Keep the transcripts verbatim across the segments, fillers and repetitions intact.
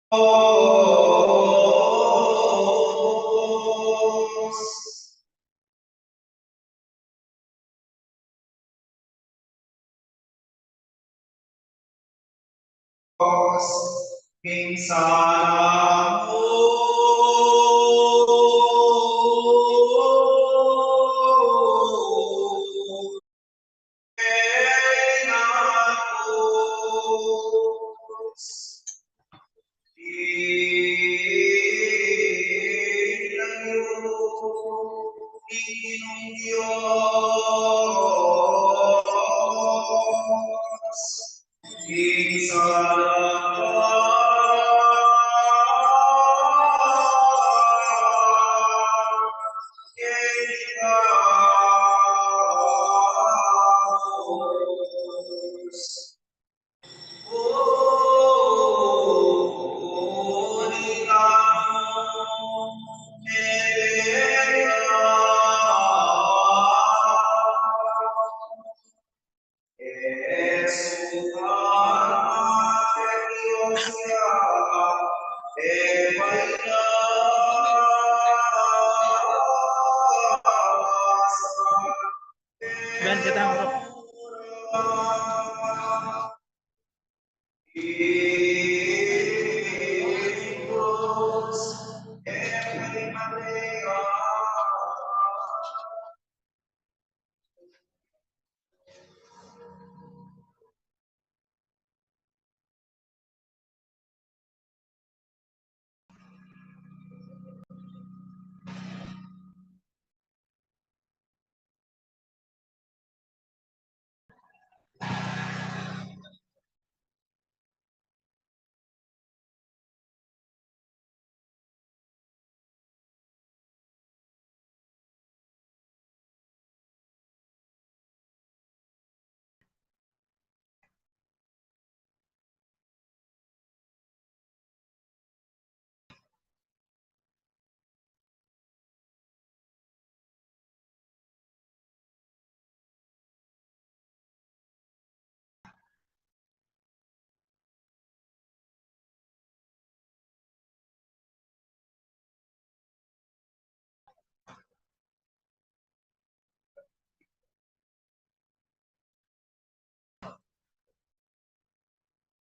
King salamu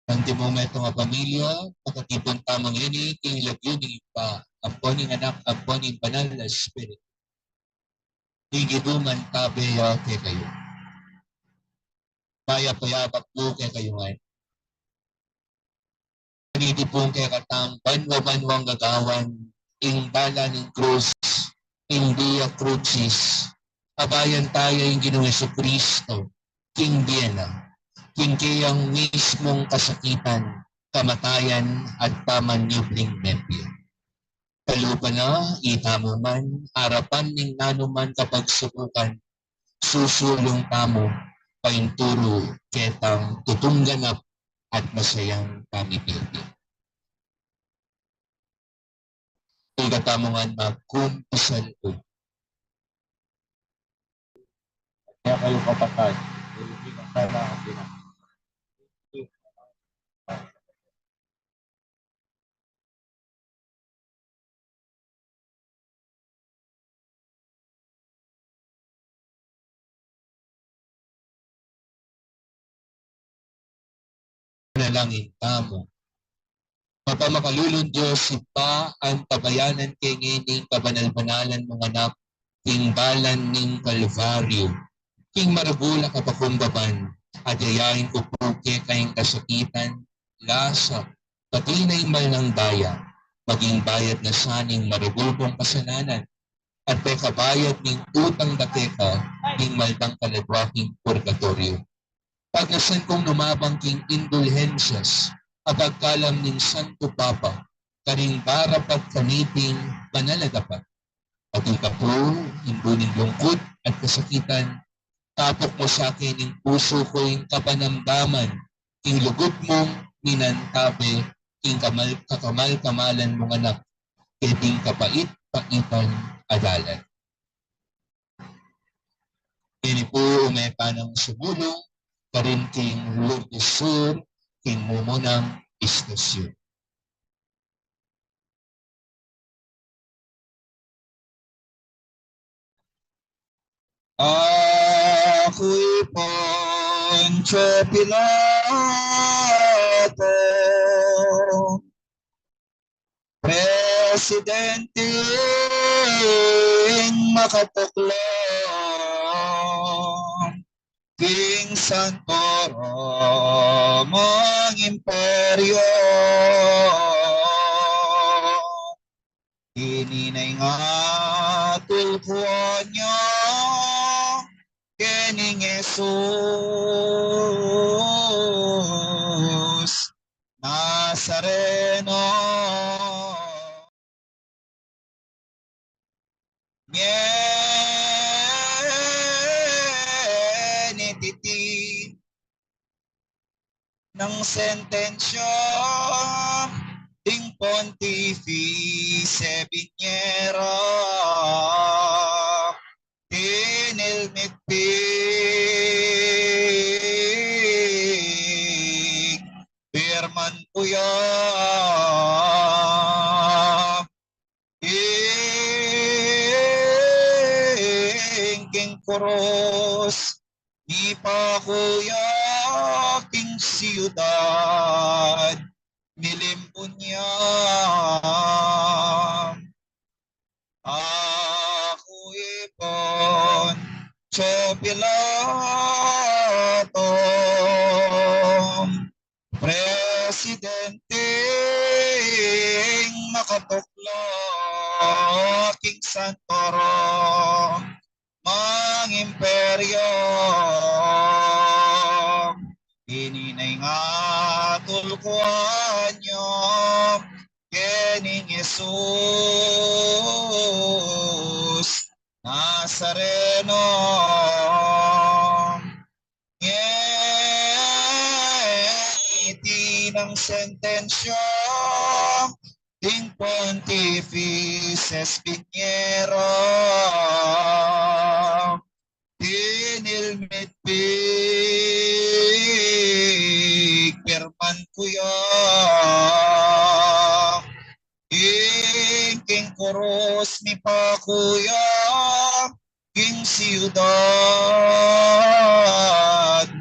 Antimo metung a pamilya, pakatipun tamu ngeni king lagyu ning Ibpa, ampo ning Anak, ampo ning Banal a Espiritu. Ing Ginu mantabe ya kekayu. Mayap a yabak pu kekayu ngan. Kaniti pung kekatang banua-banuang gagawan, ing dalan ning krus, ing Via Crucis, abayan taya ing Ginung Jesucristo, king bie na, king keyang mismung kasakitan, kamatayan, at pamanyubling mebie. Kalupa na, itamu man, arapan ning nanuman kapagsubukan, susulung tamu, painturu ketang tutungganap at masayang pamipildi. Ikatamu ngan magkumpisal ku. Kaya kayu kapatad, Manalangin tamu. Mapamakalulung Dios Ibpa, antabayanan ke ngening kabanal-banalan mung Anak, king dalan ning Kalbaryo, king maragul a kapakumbaban, at yayain ku pu keka ing kasakitan, lasa, pati na ing mal nang daya, maging bayad na sa ning maragul kung kasalanan, at pekabayad ning utang da keka ning mal dang kaladwa king purgatoryo. Pagnasan kung lumabang king indulhensias a pagkalam ning Santo Papa, karing darapat kaniting banal a dapat. Pati ka pu, indu ning lungkut at kasakitan, tapuk mu sa ke ning pusu ku ing kapanamdaman king lugud mung minantabe king kamal-, kakamal-kamalan mung Anak, keting kapait-paitan a dalan. Ini pu, ume ka nang sumulung karin king Lourdes Sur, king mumunang istasyon. Aku i Poncio Pilato, presidenteng makatuklong king Santo Romang Imperio. Ini na ing atul ku keni, Jesus Nazareno. Ngeni iti nang sentensya ding Pontifice Binyera, tinilmit pig pirman ku ya ing king kurus, mipaku ya king siudad, milimbun ya. Aku i Poncio Pilato, presidenteng makatuklong king Santo Romang Imperio. Ini na ing atul ku keni, Jesus Nazareno. Ngeni iti nang sentensya ding Pontifice Binyera, tinilmit pig pirman ku ya ing king kurus, mipaku ya king siudad,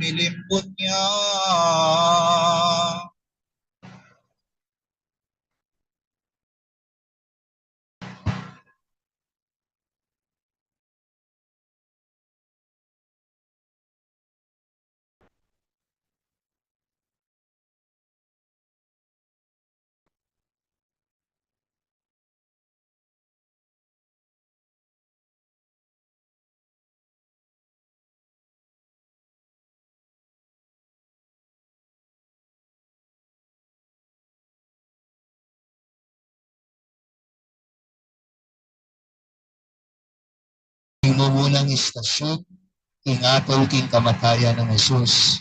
milimbun ya. Ing mumunang istasyon, ing atul king kamatayan nang Jesus.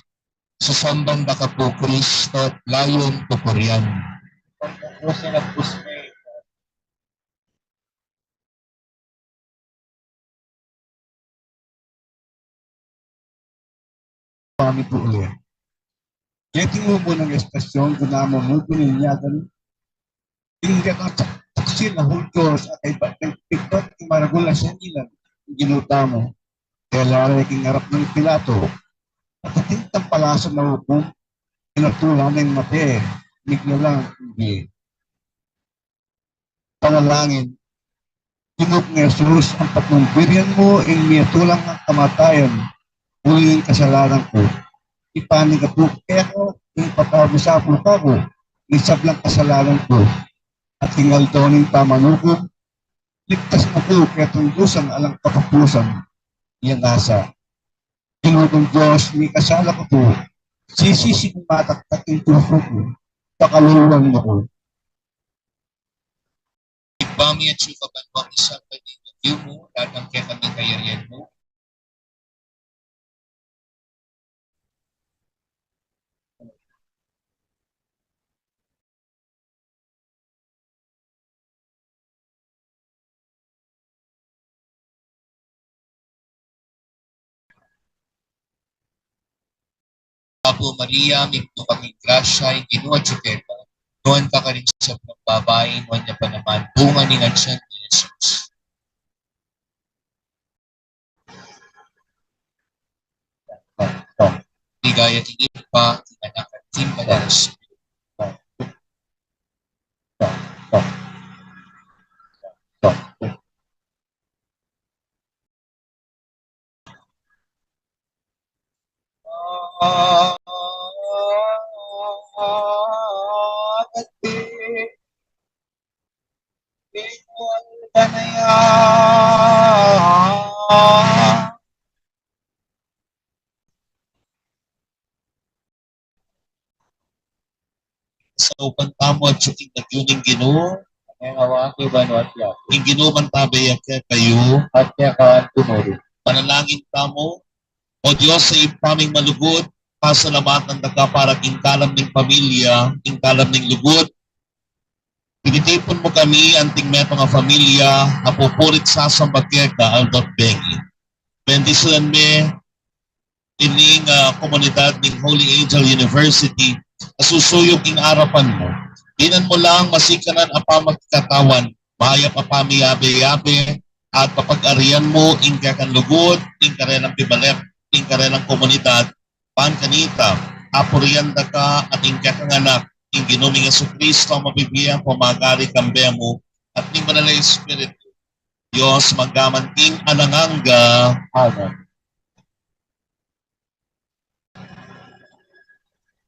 Sasamban da ka pu, Kristo, at layun pupurian. Kami pu uli. Keti mu mu nang estasyon, guna mu mu bininyagan. Ing detang taksil na Hulyo, sa kaibat ning pigbat ning maragul a sandilan, ing Ginu tamu. Tela re king arap nang Pilato. At atin tang palasu na ukum, inatulan neng mate, miglalang ing bie. Panalangin. Ginung Jesus, ampat nung birian mu ing miatulang a kamatayan, uling ing kasalanan ku. Ipanyawad mu kaya ku ing patawad mu sa pukaku, ing sablang kasalanan ku. At king aldo ning pamanukom, ligtas mu ku ketang dusang alang katapusan. Yan nasa. Ginung Dios, mikasala ku pu. Sisisin mataktak ing pusu ku. Pakaluluan mu ku. Ibpa mi atsu ka banua, misamban ya ing lagyu mu, datang kekami ing kayarian mu. Apu Maria, mipnu ka king grasya, ing Ginu atsu keka. Nuan ka karing sablang babai, nuan ya pa naman bunga ning atian mu, i Jesus. Ligaya king Ibpa, king Anak, at king Banal a Espiritu. Saupan tamu atyu king lagyu ning Ginu. Ing Ginu mantabe ya kekayu. At keka naman. Manalangin tamu. O Dios a Ibpa ming malugud, pasalamatan da ka para king kalam ning pamilya, king kalam ning lugud. Pinitipun mu kami anting metung a pamilya a pupurit sasamba keka aldo't bengi. Bendisyunan me ining, ah, komunidad ning Holy Angel University a susuyuk king arapan mu. Dinan mu lang masikanan a pamagkatawan, mayap a pamiyabe-yabe, at papag-arian mu ing kekang lugud, ing karelang pibalep, ing karelang komunidad, ban kanita, apurian da ka at ing kekang Anak, ing Ginu ming Jesucristo, a mabibie ampong magari kambe mu, at ning Banal a Espiritu, Dios, magpaman king alang angga. Amen.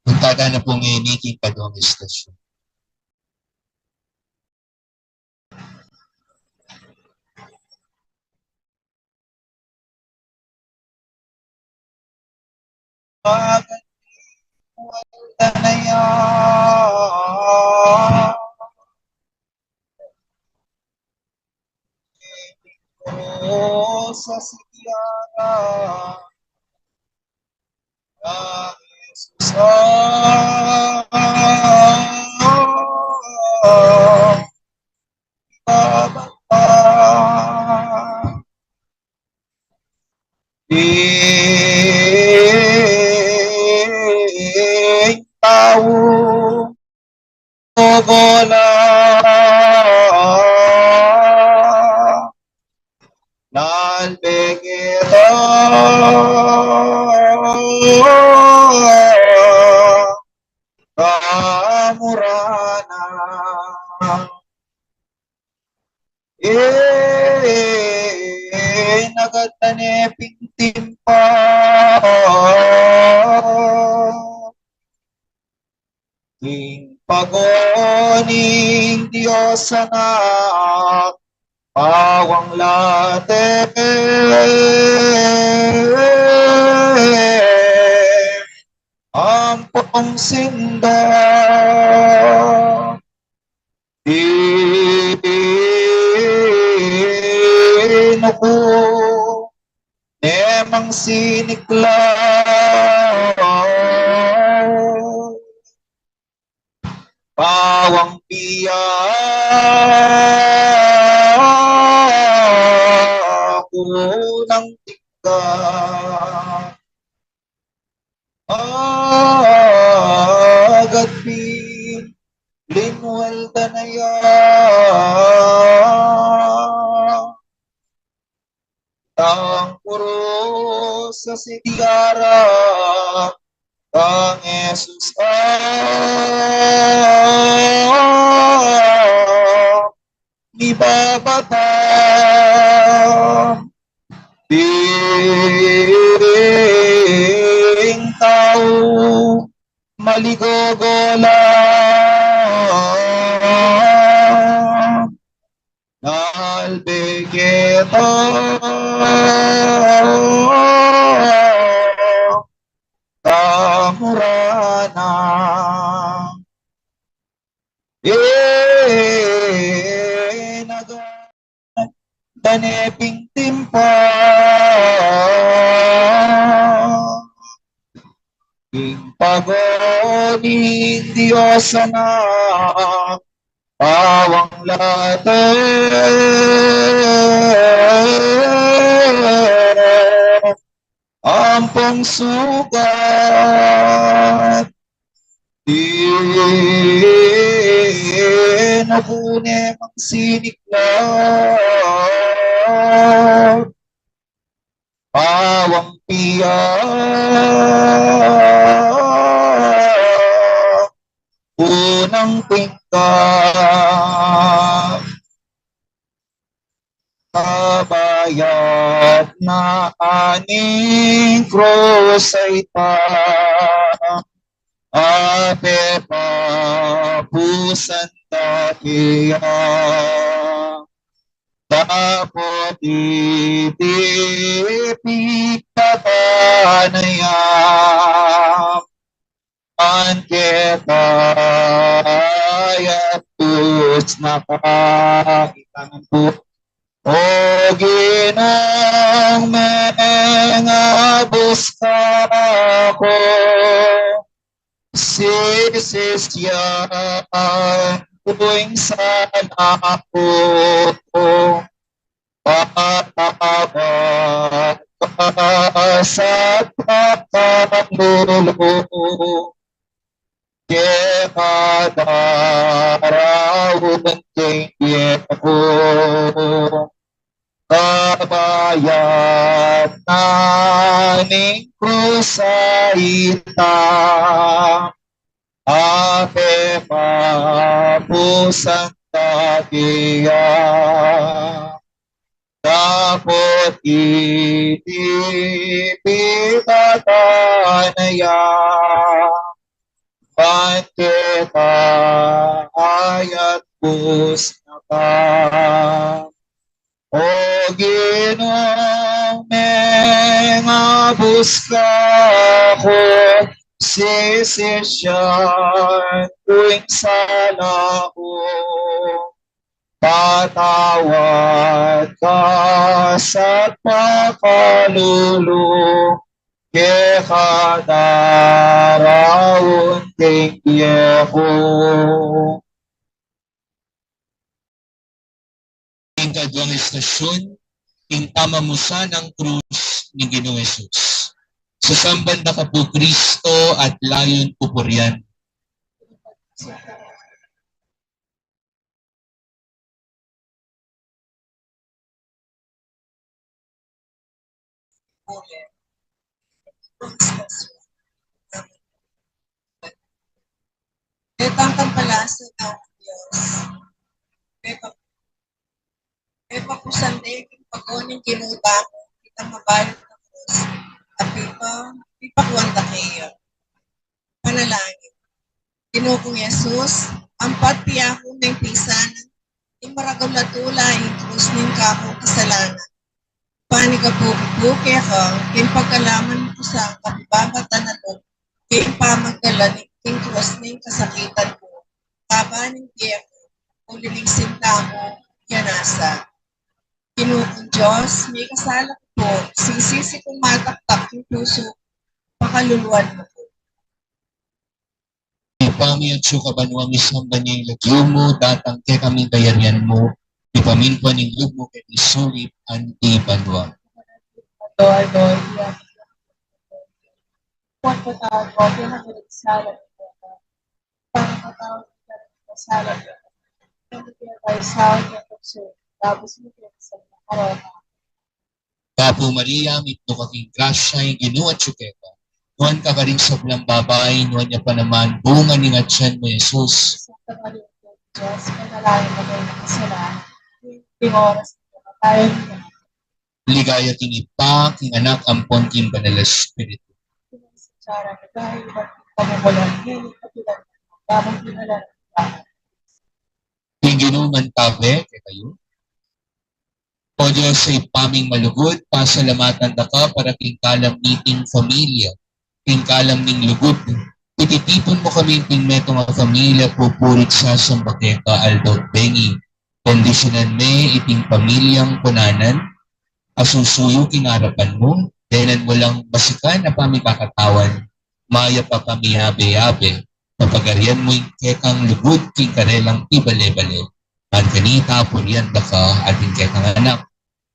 Punta ka na po ngayon, iking padong istasyon. Sa sigyara, ah, Jesus, ah, ibababa. Ing tau gogola, nalbe keta, kamura na. E, nagad na ne pin timpa, king pagoning Dios Anak, pawang late, ampong sinda. Dinu ku ne mang sinikla, pawang pia ku nang tingga. Agad pin linwal da na ya tang kurus a sigyara kang Jesus a mibabata. Ding tau maligogola, nalbe keta, kamura na. E, nagad na ne pin timpa, king pagoning Dios Anak, pawang late, ampong sugat. Dinu ku ne mang sinikla, pawang pia tingga. Kabayad na ning krus a ita, ape pa pu Santa Tia. Dapot iti pipatanayan, ban keta ayat tus na ka. Itangan pu. O Ginung mengabus kaku, sisisian ku ing sala ku, patawad ka sa pakalulu, keka daraun king bie ku. Kabayad na ning krus a ita, ape pa pu Santa Tia. Dapot iti pipatanayan, ban keta ayat tus na ka. O Ginung mengabus kaku, sisisian ku ing sala ku, patawad ka sa pakalulu, keka daraun king bie ku. Ing kaduang estasyun, ing pamamusan ning krus ning Ginung Jesus. Sasamban da ka pu Kristo at layun pupurian. Detang kampalasan a Dios. Pepa, pepa pu sande king pago ning Ginu, ba mu itang mabayung a krus a pipa, pipakuan da kaya. Panalangin. Ginu kung Jesus, ampat piyaku meng pisanan ing maragul a tula, ing krus ning kakung kasalanan. Panyawad ku pu keka king pagkalaman ku sa kapibabatan na lub king pamagdala ning krus ning kasakitan ku. Kaban ning bie ku, uli ning sinta mung yanasa. Ginu kung Dios, mikasala ku pu, sisisi kung mataktak ing pusu ku, pakaluluan mu ku. Ibpa mi atsu ka banua, misamban ya ing lagyu mu, datang kekami ing kayarian mu, mipamintuan ing lub mu keti sulip anti banua. Bapu Maria, mitmu ka king grasya, ing Ginu atsu keka. Nuan ka karing sablang babai, nuan ya pa naman bunga ning atian mu, Jesus. Santa Maria, Dios, ipanalangin mu kaming makasalanan, ngeni at king oras ning kamatayan mi. Ligaya king Ibpa, king Anak, ampon king Banal a Espiritu. Ing Ginu mantabe kekayu. O Dios, Ibpa ming malugud, pasalamatan da ka para king kalam niting familia, king kalam ning lugud. Ititipun mu kami king metung a familia, pupuri't sasamba keka aldo bengi. Bendisyunan me iting pamilyang kunanan a susuyu king arapan mu, denan mu lang masikan a pamikakatawan, mayap a pamiyabe-yabe, papagarian mu ing kekang lugud king karelang pibale-bale. At kanita purian da ka at ing kekang anak,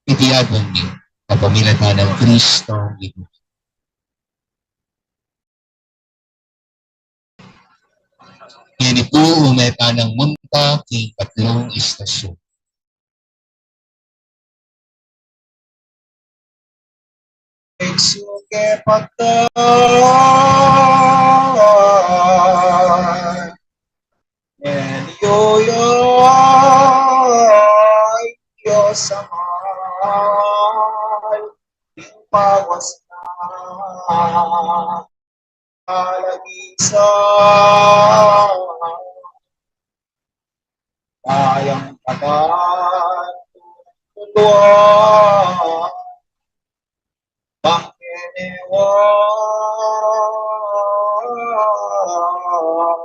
iti aduan mi, kapamilatan nang Kristo, Ginu. Ngeni pu, ume tanang munta king katlung istasyon. Suke patan, Lagi sa kayang katawan, tulwa, bang kenewa,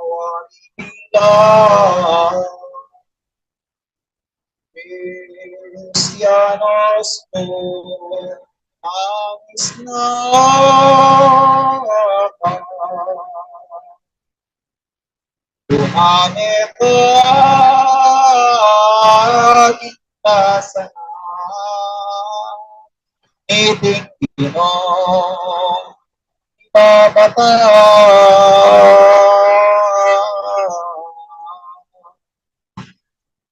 wari bilang Kristiyanos, nangis na ka. Tunane ka kita sana iting Ginung ibabata.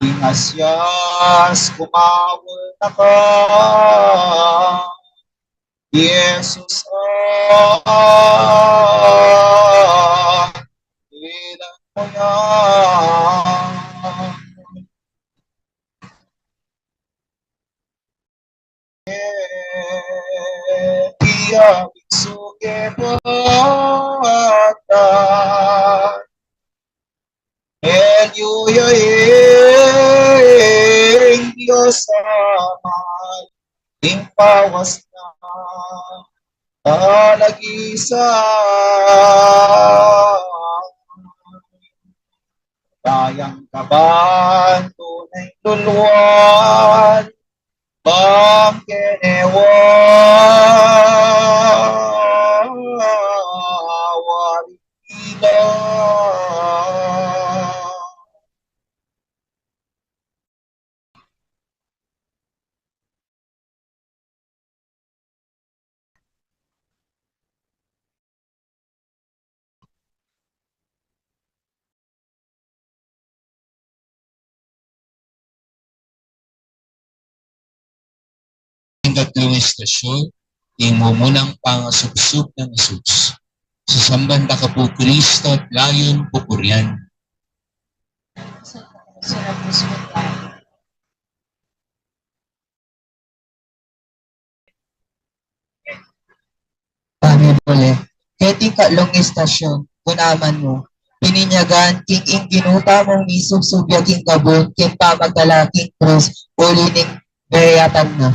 Ing asyas kumawal na ka, Jesus, ah, ilan mo yan. Pia suke bata. Hallelujah, ing Dios Ama, ing pawas na talagisa. Kayang kaban tunay luluan, bang kenewa, wari bilang. Ing katlung istasyon, ing mumunang pangasubsub nang Jesus. Sasamban da ka pu Kristo at layun pupurian. Pamimuli. Keting katlung istasyon, gunaman mu. Pininyagan king ing Ginu tamung misubsub ya king kabun, king pamagtala king krus, uli ning beyatan na.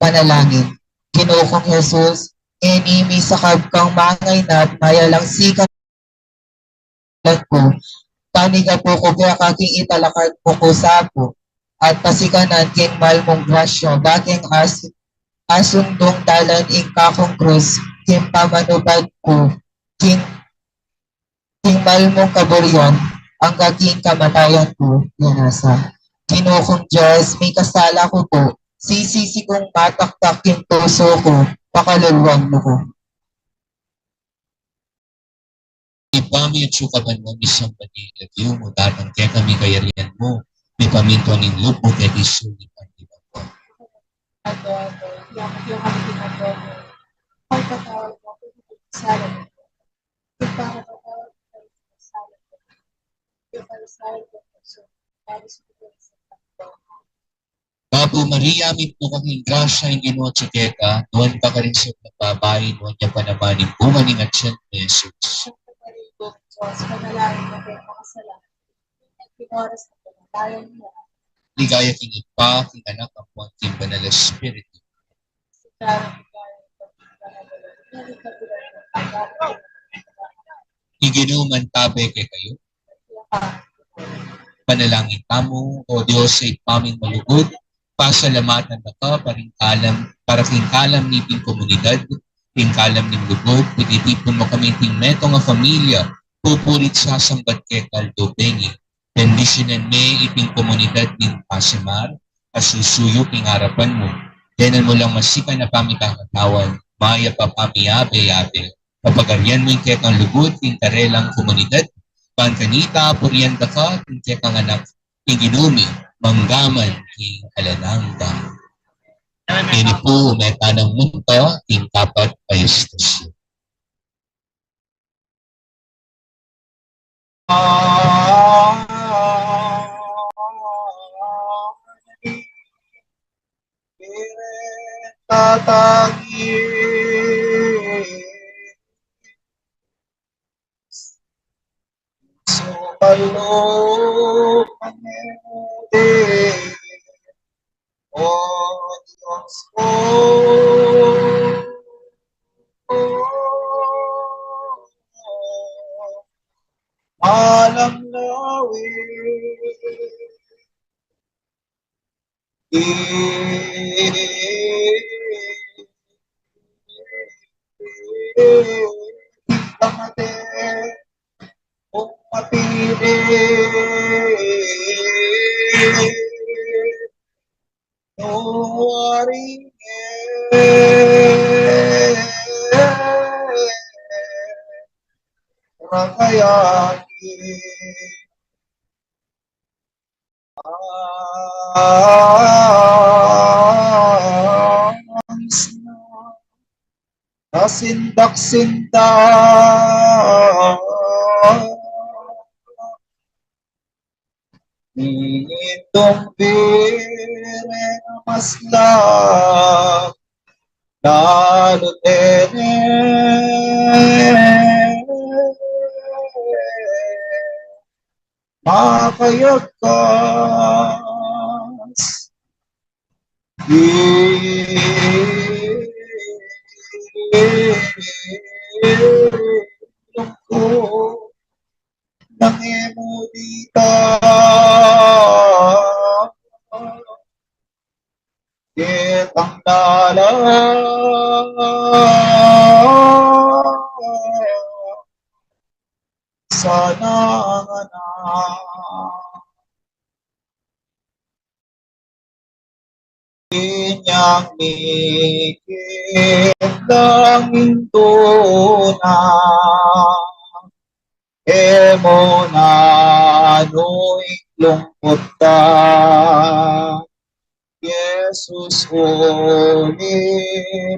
Panalangin. Ginu kung Jesus, ngeni misakab kang mangainat, mayalang sikan ku. Panigapu ku keka king italakad mu ku sa pu, at pasikanan king mal mung grasya, bakeng as-, asundung dalan ing kakung krus, king pamanupad ku, king, king mal mung kaburian, angga king kamatayan ku, yan asa. Ginu kung Dios, mikasala ku pu, sisisi kung mataktak king pusu ku, pakaluluan mu ku. Ibpa mi atsu ka banua, misamban ya ing lagyu mu, datang kekami ing kayarian mu, mipamintuan ing lub mu keti sulip anti banua. Bapu Maria, mitmu ka king grasya, ing Ginu atyu keka, nuan ka karing sablang babai, nuan ya pa naman ing bunga ning atyan mu, Jesus. Santa Maria, Indu ning Dios, ipanalangin mu kaming makasalanan, ngeni at king oras ning kamatayan mi. Ligaya king Ibpa, king Anak, ampon king Banal a Espiritu. Ing Ginu mantabe kekayu. Panalangin tamu. O Dios, Ibpa ming malugud, pasalamatan da ka para king kalam, para king kalam niting komunidad, king kalam ning lugud, pinitipun mu kami iting metung a familia, pupuri't sasambat keka aldo bengi. Bendisyunan me iting komunidad ning Pasimar, a susuyu king arapan mu. Denan mu lang masikan a pamikakatawan, mayap a pamiyabe-yabe. Papagarian mu ing kekang lugud king karelang komunidad, ban kanita purian da ka king kekang Anak, ing Ginu mi, mangga man king alang angga. Ini pu, meta nang munta king kapat a istasyon. Tatang Sumalup kami mudi, O Dios ko. Malam lawig. Pangate, kung mapili, nuwari, rakayaki. Kasindak-sindak, itung bire na maslak, lalu tene makayakas. Ilung ku nang e mu dita kitang dalan. Sana nga na inyang mikit langing tuna, e mu na nu ing lungkut da. Jesus, uli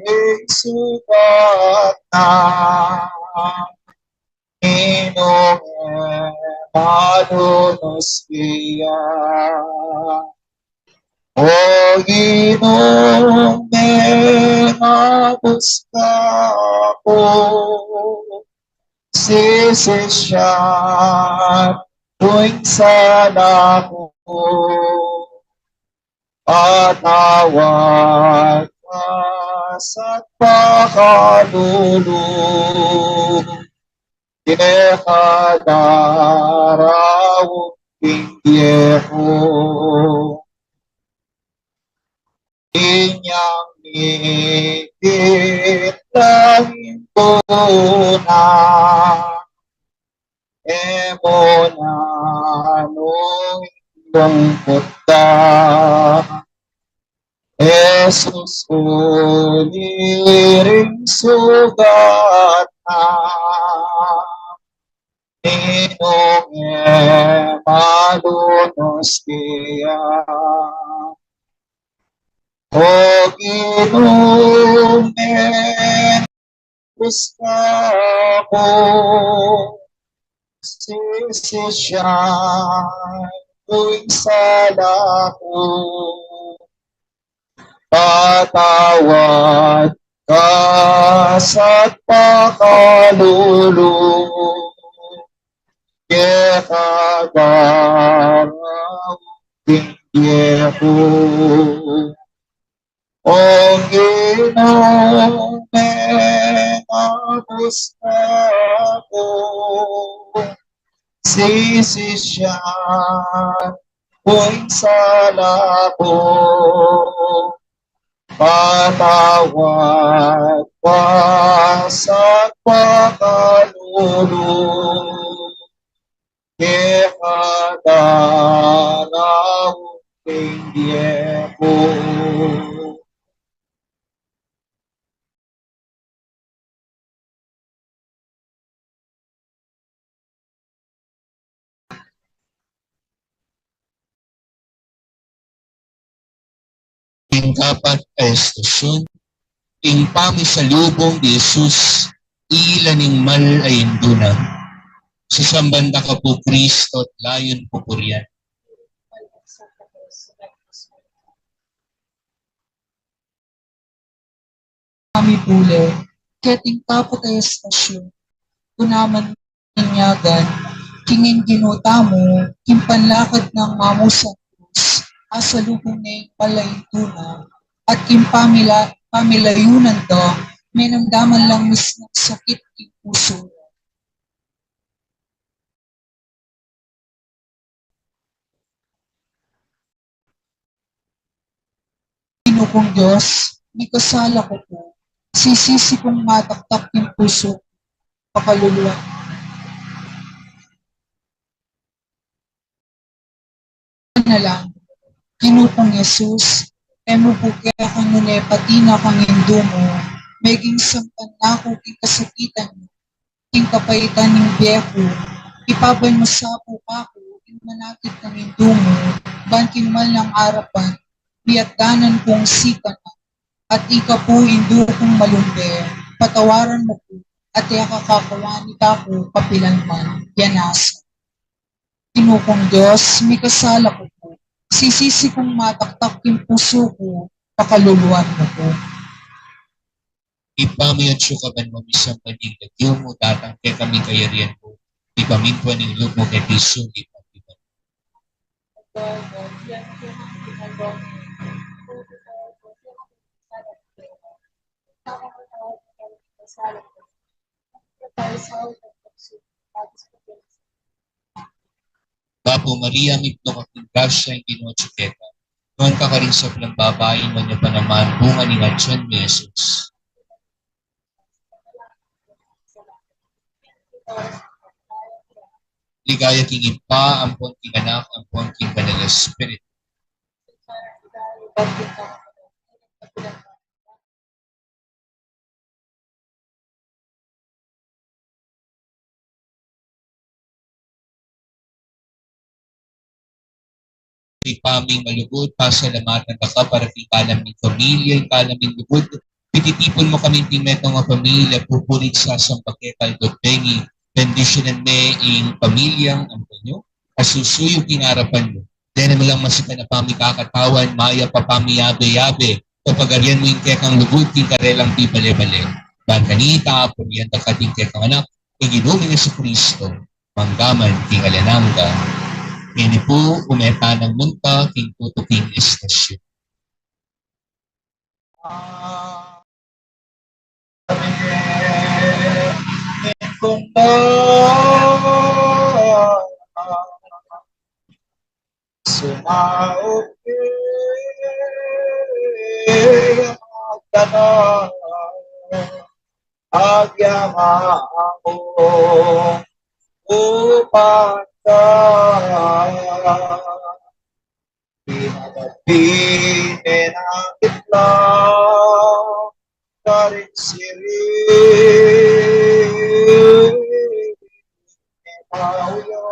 ring sugat na, ninung e malunus keya. O Ginu, mengabus ka pu, sisisian ku ing sala ku. Patawad ka sa pakalulu, keka daraun king bie ku. Inyang mikit langing tuna, e mu na nu ing lungkut da. Jesus, uli ring sugat na, ninung e malunus keya. O Ginu, mengabus ka pu, sisisian ku ing sala ku. Patawad ka sa pakalulu, keka daraun king bie ku. O Ginu, mengabus ka pu, sisisian ku ing sala ku. Patawad ka sa pakalulu, keka daraun king bie ku. Ing kapat a estasyun, ing pamisalubung di Jesus, ila ning mal a indu na. Sasamban da ka pu, Kristo, at layun pupurian. Kami pule, keting kaput a estasyun, ku naman linyagan, king Ginu tamu, king panlakad nang mamusang krus, asalubung ne ing malaintuna, at king pamila-, pamilayunan da, menamdaman lang mismung sakit king pusu. Ginu kung Dios, mikasala ku pu, sisisi kung mataktak ing pusu ku, pakaluluan. Panalangin. Ginu kung Jesus, e mu pu kekang nune pati na kang Indu mu, meging sampan na ku king kasakitan mu, king kapaitan ning bie ku, ipabansa mu sa pu kaku ing manakit nang Indu mu, ban king mal nang arapan, miyatdanan kung sikanan, at ika pu Indu kung malumbe, patawaran mu pu, at e ka kakawani kaku kapilan man. Yan asa. Ginu kung Dios, mikasala ku pu, sisisi kung mataktak king pusu ku, pakaluluan mu pu. Ibpa mi, atsu ka banua, misamban ya ing lagyu mu, datang kekami ing kayarian mu, mipamintuan ing lub mu keti sulip anti banua. Bapu Maria, mipnu ka king grasya, ing Ginu atyu keka. Nuan ka karing sablang babai, nuan ya pa naman ing bunga ning atian mu, i Jesus. Ligaya king Ibpa, ampon king Anak, ampon king Banal a Espiritu. Ibpa ming malugud, pasalamatan da ka para king kalam ming pamilya, ing kalam ming lugud. Pititipun mu kami king metung a pamilya, pupulit sa sampake kaldo bengi, bendisyunan me ing pamilyang ampo nyu, asusuyu king arapan mu. Dena mu lang masikan a pamikakatawan, mayap a pamiyabe-yabe, papagarian mu ing kekang lugud king karelang pibale-bale. Ban kanita, purian da ka at ing kekang Anak, ing Ginu ming Jesucristo, mangga man king alang angga. Ngeni pu, ume tanang munta king tutuking estasyun. Sumaup ke agyaman agyaman upang ka. Pinagabine na kita karing siring ni Paulo.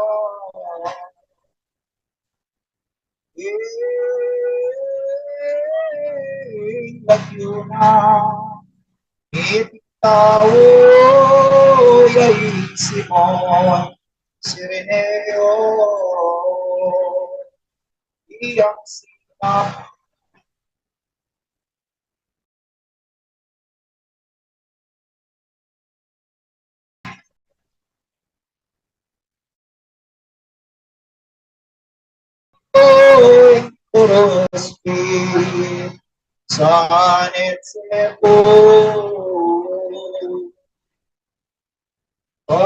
Ing lagyu na iting tau ya i Simon Cireneo, iyang sina Kuruspi sanit seku. Oh,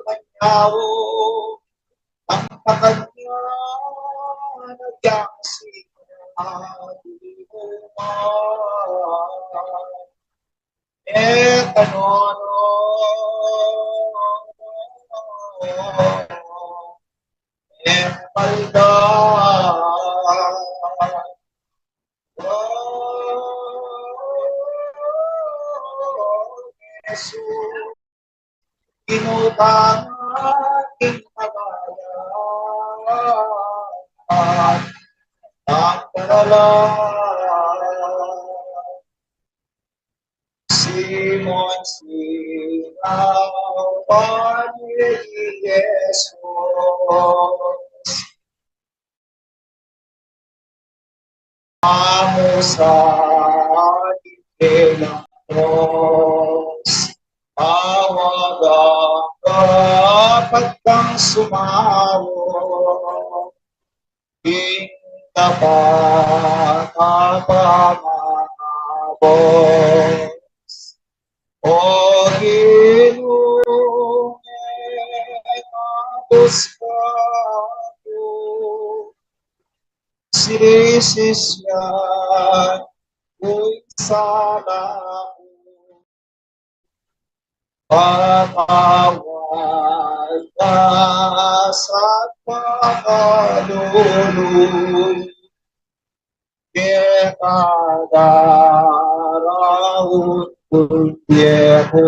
manyaw ang pakanya na diyang si Aduma. E kanono e palda. Oh, Jesus. Inutang aking kabayan ang kalala. Simon, sinawa ni Jesus. Mamusain keng Dios, pawagang dapat kang sumawag, king dapat a pamangabus. O Ginu, mengabus ka ku, sisisyan ku ing sala ku. Patawad ka sa pakalulu, keka daraun ku ing bie ku.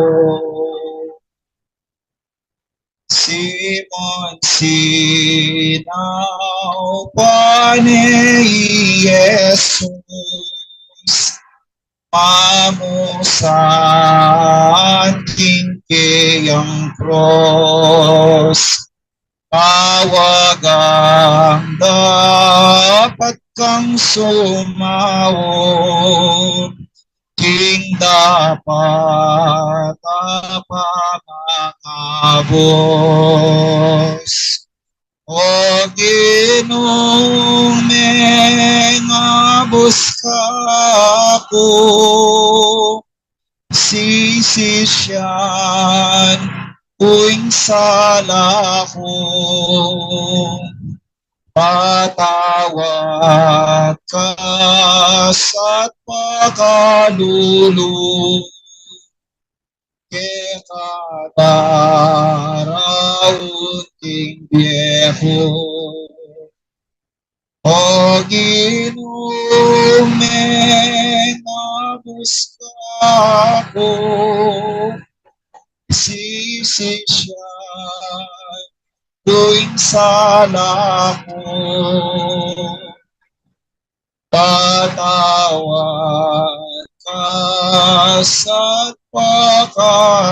Simon, sinaupan ne i Jesus, mamusan king keyang krus, pawagang dapat kang sumawag, king dapat a pamangabus. O Ginu, mengabus ka ku, sisisyan ku ing sala ku. Patawad ka sa pakalulu, keka daraun ku ing bie ku. O Ginu, mengabus ka ku, sisisyan ku ing sala ku. Patawad ka sa pakalulu,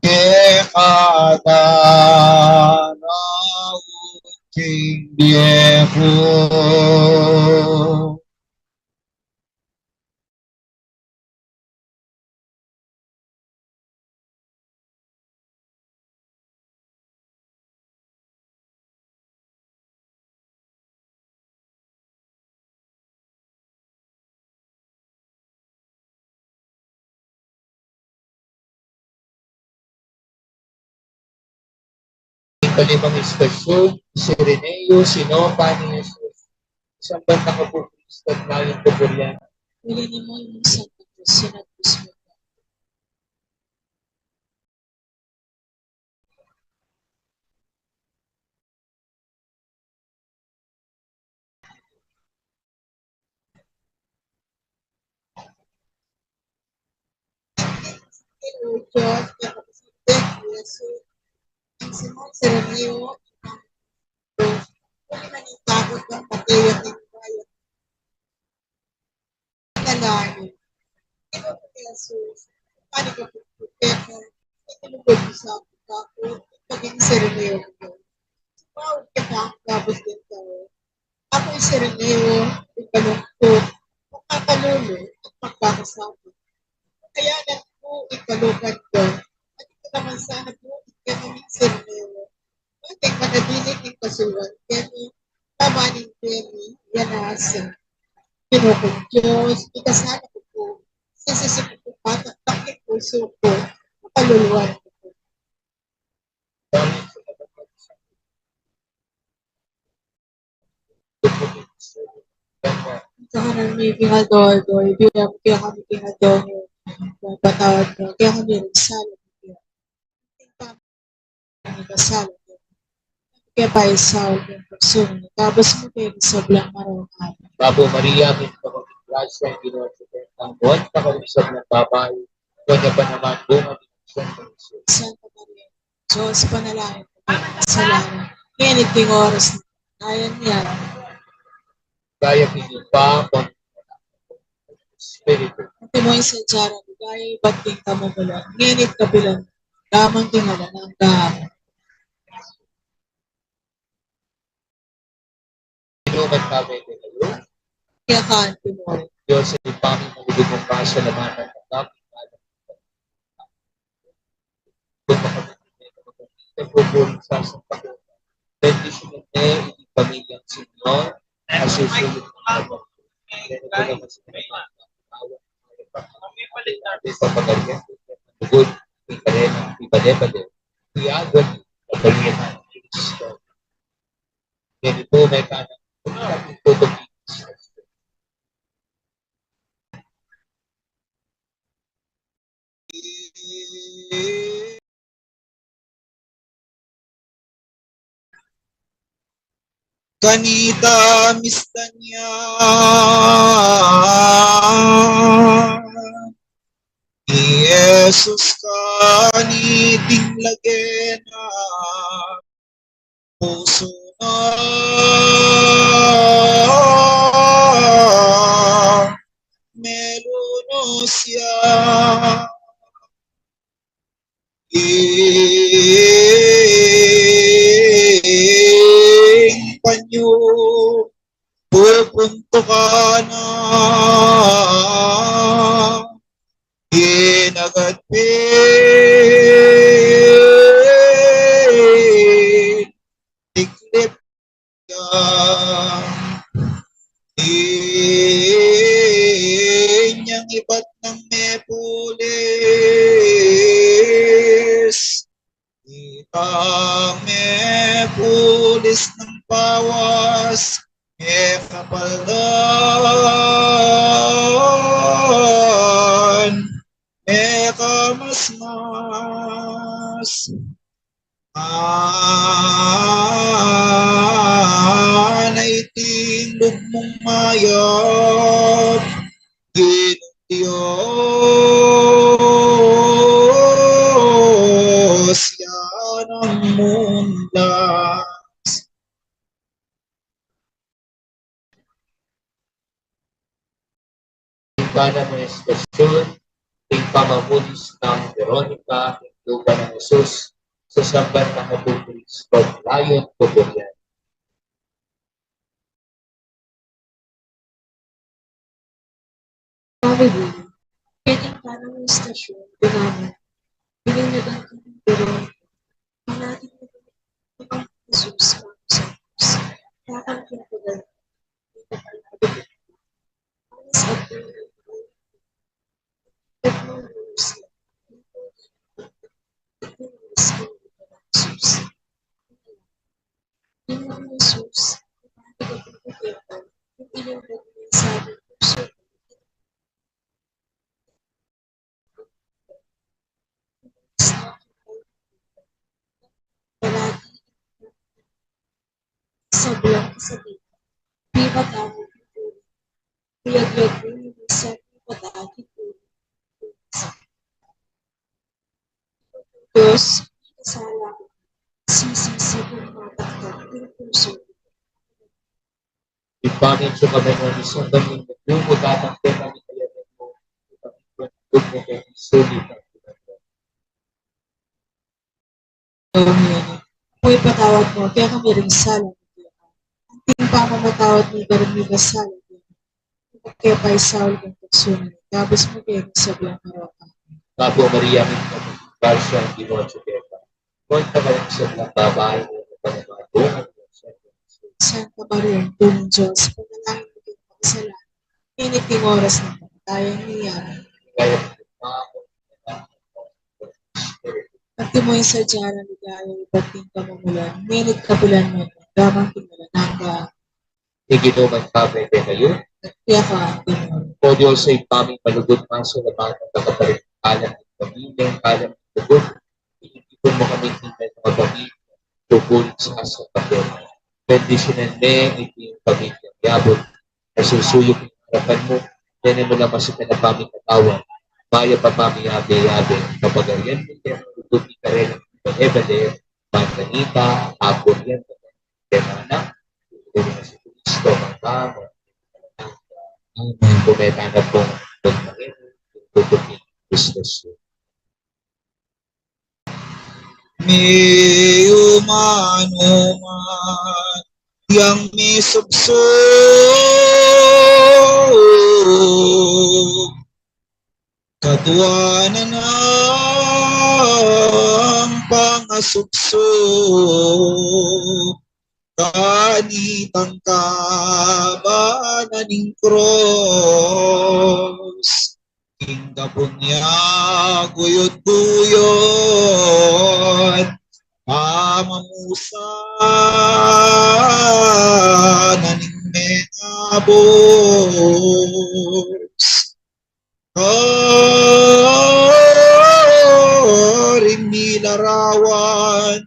keka daraun ku ing bie ku. Ing kalimang istasyon, Sirenio, sinaupan ne i Jesus. Isang banta ka pu, Kristo, at layan ku purian. Uli ni mo, ing Santo Cruz, sinagpus mo. Ing Dios, ing Simon Sirenio, uli man ning takut, ing Mateo, ing Raya. Panalangin. Ginu kung Jesus, pali ka pu keka, itilugud mu sa aku, aku, maging Sirenio mu. Sumaup keka king gabus ding tau. Aku ing Sirenio, ing balungkut, makalulu, at magkakasakit. Kaya nanu ing kalukan ku, at ikaw naman sana pu, ing kekami Sirenio. Ating manatili king kasulwan kami, labanan kami, yan asa. Ginu kung Dios, ikasala ku pu, sisisi ku pu, pataktak king pusu ku, kaluluan ku pu. Sa kanan mi king aldo-aldo, ibie mu kekami king aldo ngeni. Patawad mu kekami ring sala mi, kekami ring sala mi, kaya paisaul mu kekami king tuksu, ikabus mu kami king sablang marok. Amen. Bapu Maria, mitmu ka king grasya, ing Ginu atyu keka, nuan ka karing sablang babai, nuan ya pa naman ing bunga ning atian mu, i Jesus. Santa Maria, Dios, ipanalangin mu kami makasalanan, ngeni at king oras ning kamatayan mi. Amen. Ligaya king Ibpa, king Anak, king Espiritu. Antimo ing sadya nang ligaya, ibat king kamumulan, ngeni at kapilan man, angga man king alang angga. Amen. Magkabay kayo. Kaya kanti mo. Dios, sa ipami, malugod mong pasalamatan at kapit. Bendisyunan niya ang pamilyang Senyor. Asusunod na ako. Papagalian, lugod, ikarena, ibale-bale, iyagan, kapalian, Kristo. Yan po, may kanang tutupin. Kanita misdan ya i Jesus kaniting lagena pusu na melunus ya. Ing panyu pupuntukan na Ginagad pin tiklip ya. Inyang ibat nang mepulis, itang mepulis nang pawas, mekapaldan, mekamasmas. Ana iting lub mung mayap, Ginung Dios, yan ang mundas. Ing kanang estasyon, ing pamamulis nang Veronica, ing lupa nang Jesus, sa samban nang Apo Kristo, layon ko po yan. Pamibili, kaya ing kanang estasyon, binanan, bininyagan ko ng Veronica, ang ating Jesus, Santos, Kakang Pintugan, Sablang kasabihan, pipatawad ko po. Kuyag-yag ko yung isang pipatawad ko. Diyos, sala ko. Sisisi kong mataktak yung puso. Ipanin siya kami ng isang daming nagdumutatang kaya kami kaya mo. Ipagpagpag mo kay sulit ang pinagpag. Apo, ipatawad mo kaya kami ring sala. Anting pamamatawad mo kami ring sala. Kaya paisaul kang tuksu, ikabus mo kami king sablang marok. Ave Maria, mitmu ka king grasya, ing Ginung Dios ika. Nuan ka karing sablang babai, nuan ya naman ing bunga ning atian mu, i Jesus. Santa Maria, Indu ning Dios, ipanalangin mu kaming makasalanan, ngeni at king oras ning kamatayan mi. Amen. Kaya, Antimo ing sadya nang ligaya, ibat ning kamumulan, ngeni at kapilan man, angga man king alang angga. Ing Ginu mantabe kekayu. Kaya ka, Ginu. O Dios, sa Ibpa mi, malugud masalamatan ka karing kalam ning pamilya, kalam ning lugud. Itipun mu kami king mayap a pamilya, tuburin sa kasang kapatid. Bendisyunan me iting pamilya, yabut a susuyu king arapan mu, dane mu lang masikan a pamikatawan, mayap a pamiyabe-yabe, kapagarian mu, kaya lugud ning karela, ebede, manganita, apurian, kaya na, kaya na si Kristo, Amen. Kumeta na pong pagmangin, tutukin Kristo. Mi umanu man yang misubsub. Kadua na nang pangasubsub kanitang kabanan ning krus. King gabun ya guyod-guyod, pamamusa na ning menabus. Karing milarawan,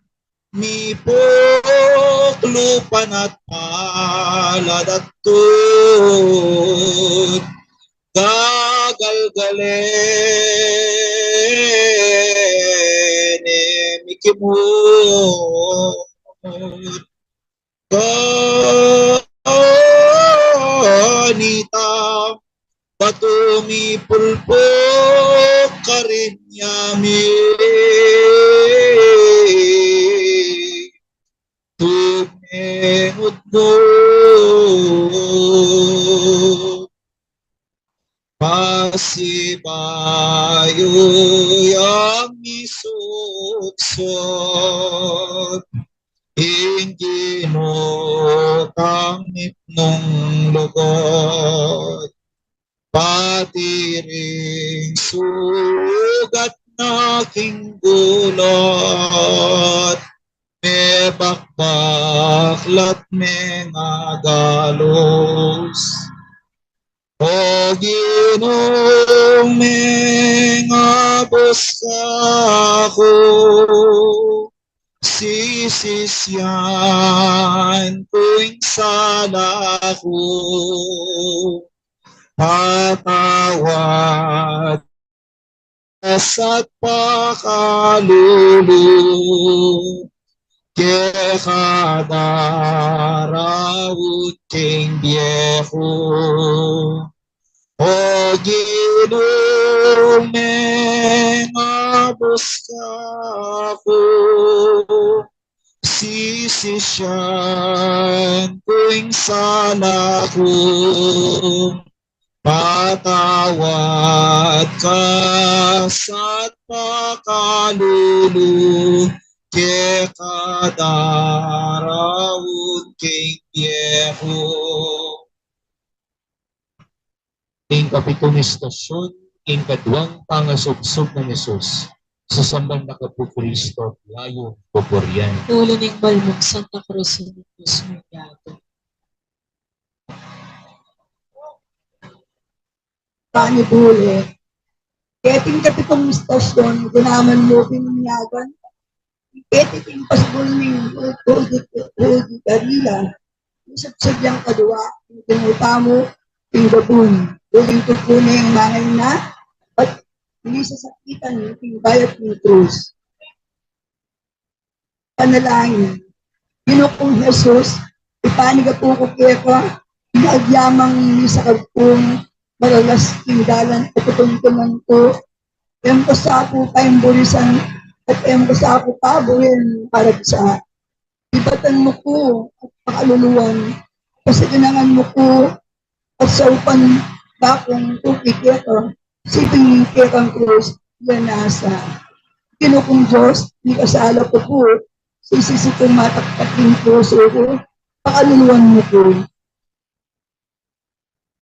mipuklupan at palad at tud gagalgalen, e mikimut. Kanita batu mipulpuk karin ya mi tumengudngud. Pasibayu yang misubsub ing Ginu kang mipnung lugud. Pati ring sugat na king gulut, mebakbak la't mengagalus. O Ginung mengabus kaku, sisisian ku ing sala ku, patawad ka sa at pakalulu keka daraun king bie ku. O Ginu, mengabus kaku, sisisian ku ing sala ku, patawad ka sa at pakalulu keka daraun king bie ku. Ing kapitung istasyon, ing kaduang pangasubsub nang Jesus. Sasamban na ka pu, Kristo, layun pupurian. Tulu ning malmung Santa Cruz, ing Cruz mu yato. Pani bule. Keting kapitung istasyon, ginaman mu binyagan. Keti king pasbul ning Hudyo, Hudyo Galila, misubsub yang kadua, ing tinupa mu king gabun, uling tuku ne yang mangayna, at misasakitan king bayat ning krus. Panalangin. Ginu kung Jesus, ipanigapu ku keka ing agyamang misakab kung maralas king dalan a tutumtuman ku, e mu sa ku paimburisan, at e mu sa ku paburin paragsa. Ibatan mu ku at pakaluluan, pasiganangan mu ku at saupan da kung tuki keka, siping ning kekang krus, yan nasa. Ginu kung Dios, mikasala ku pu, sisisi kung mataktak ing pusu ku, pakaluluan mu ku.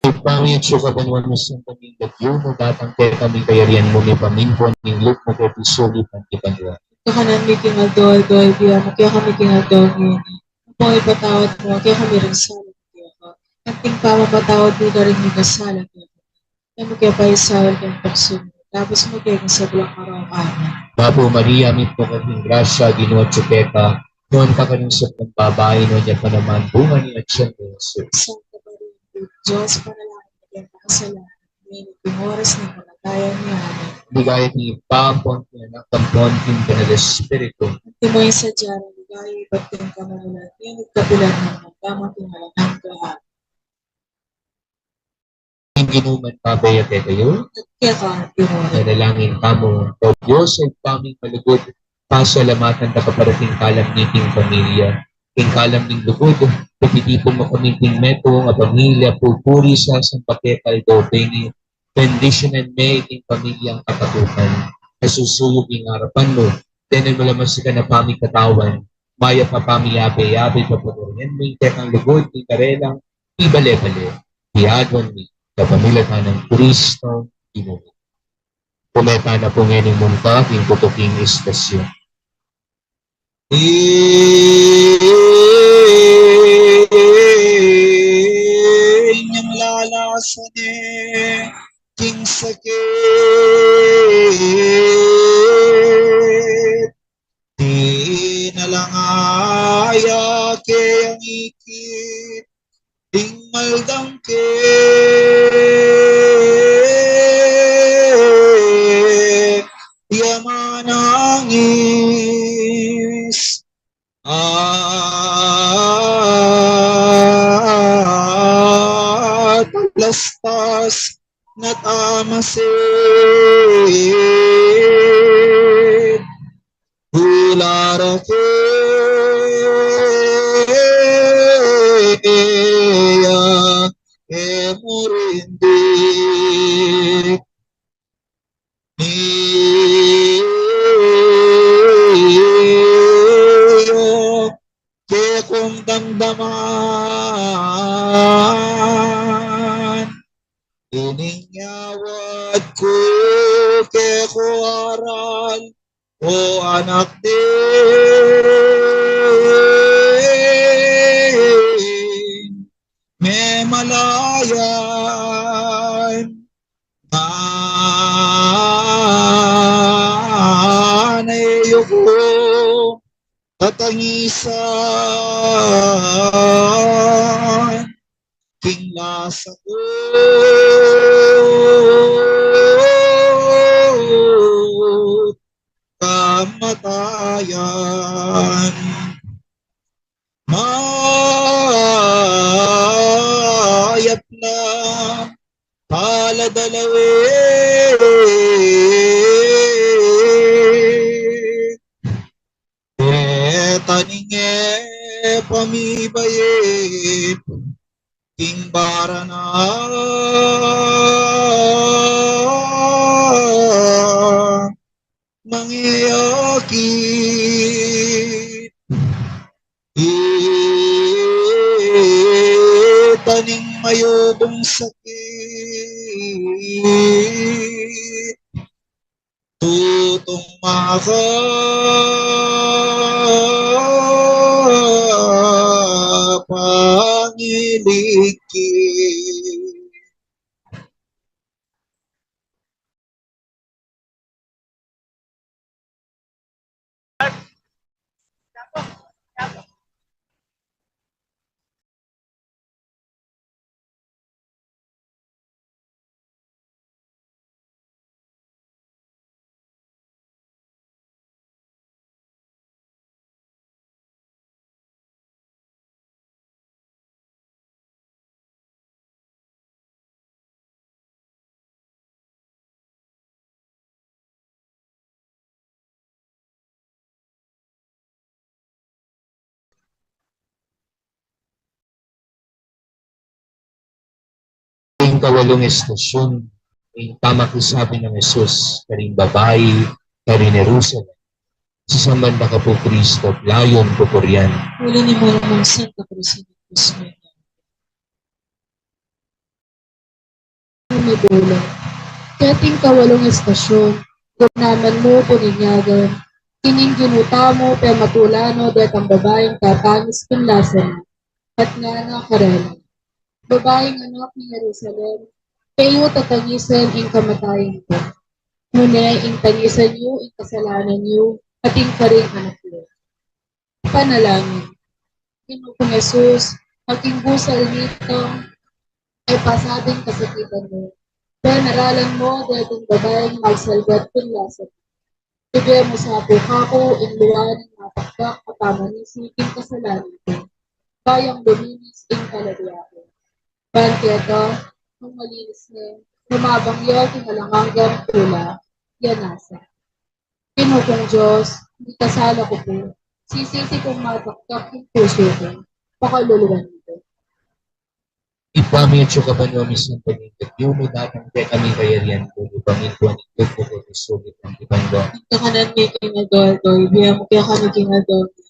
Ibpa mi, atsu ka banua, misamban ya ing lagyu mu, datang kekami ing kayarian mu, mipamintuan ing lub mu keti sulip anti banua. Ing kakanan mi king aldo-aldo ibie mu kekami king aldo ngeni. Ampon ipatawad mu kekami ring sala mi keka, anti ing pamamatawad mi karing mikasala kekami. E mu ke paisaul king tuksu, ibus mu ke king sablang marok. Amen. Bapu Maria, mitmu ka king grasya, ing Ginu atsu keka, nuan ka karing sablang babai, nuan ya pa naman bunga ning atian mu, Jesus. Santa Maria, Indu ning Dios, ipanalangin mu keng makasalanan, ngeni at king oras ning kamatayan mi. Amen. Ligaya king Ibpa, ampon king Anak, ampon king Banal Espiritu. Antimo ing sadya ning ligaya, ibat king kamumulan, ngeni at kapilan man, mangga man king alang angga. Amen. Ing Ginu man mabilyan kekayu. At keka rin. Manalangin tamu. O Dios, Ibpa ming malugud, pasalamatan ta ka para king kalam niting pamilya. king kalam ning lugud, pepitipun mu kami king metung a pamilya, pupuri sa sampake kaldo, beni, bendisyonan me king pamilyang kapatukan, a susuyu king arapan mu, deni mu la masikan a pamikatawan, mayap a pamiyabe-yabe, papagarian mu ing tekang lugud, king karelang ibale-bale, piaduan mi, kapamilatan nang Kristo, Ginu mi. Pumeta na pu ngeni munta king tutuking istasyon. Inyang lalasanin king sakit, di na lang aya keyang ikit, ding maldangke, ya manangis at lastas na tamasin. Ulara keya, e mu rindi. Ni yo ke kung damdaman, ining yawad ku ke ku aral, o anak ding memalayan, nganang e yu ku tatangisan king lasa ku kamatayan. Mayap na pala dalawin, e taning e pamibayip king bara na mangyayakit. Itaning mayubung sakit, tutung makapangiligkit. Ing kawalung estasyon, ing pamakisabi nang Jesus karing babai karin Jerusalem, sasamban da ka pu Kristo, layun pupurian. Uli ni Manuel Santa Cruz ni Guzman. Mibulong. Keting kawalung estasyon, gumnaman mu pu ning yagan, ining Ginu tamu, pematula no detang babaing tatangis king lasa na, at ngana karela, Babaing anak ning Jerusalem, e yu tatangisan ing kamatayan ku, nune ing tangisan yu ing kasalanan yu at ing karing anak yu. Panalangin. Ginu kung Jesus, aking busal nitang e pasabing kasakitan mu, penaralan mu deting babaing magsalbat king lasa na. Ibie mu sa pu kaku ing lua ning mapakpak a pamanisi king kasalanan ku, ban luminis ing kaladua ku. Ban keta, nung malinis ne, lumabang ya king alang anggang tula, ya nasa. Ginu kung Dios, mikasala ku pu, Sisisi kung mataktak ing pusu ku, pakaluluan ku. Ibpa mi, atsu ka banua, misamban ya ing lagyu mu, datang kekami ing kayarian mu, mipamintuan ing lub mu, keti sulip anti banua. Ing kakanan mi king aldo-aldo, ibie mu kekami king aldo-aldo.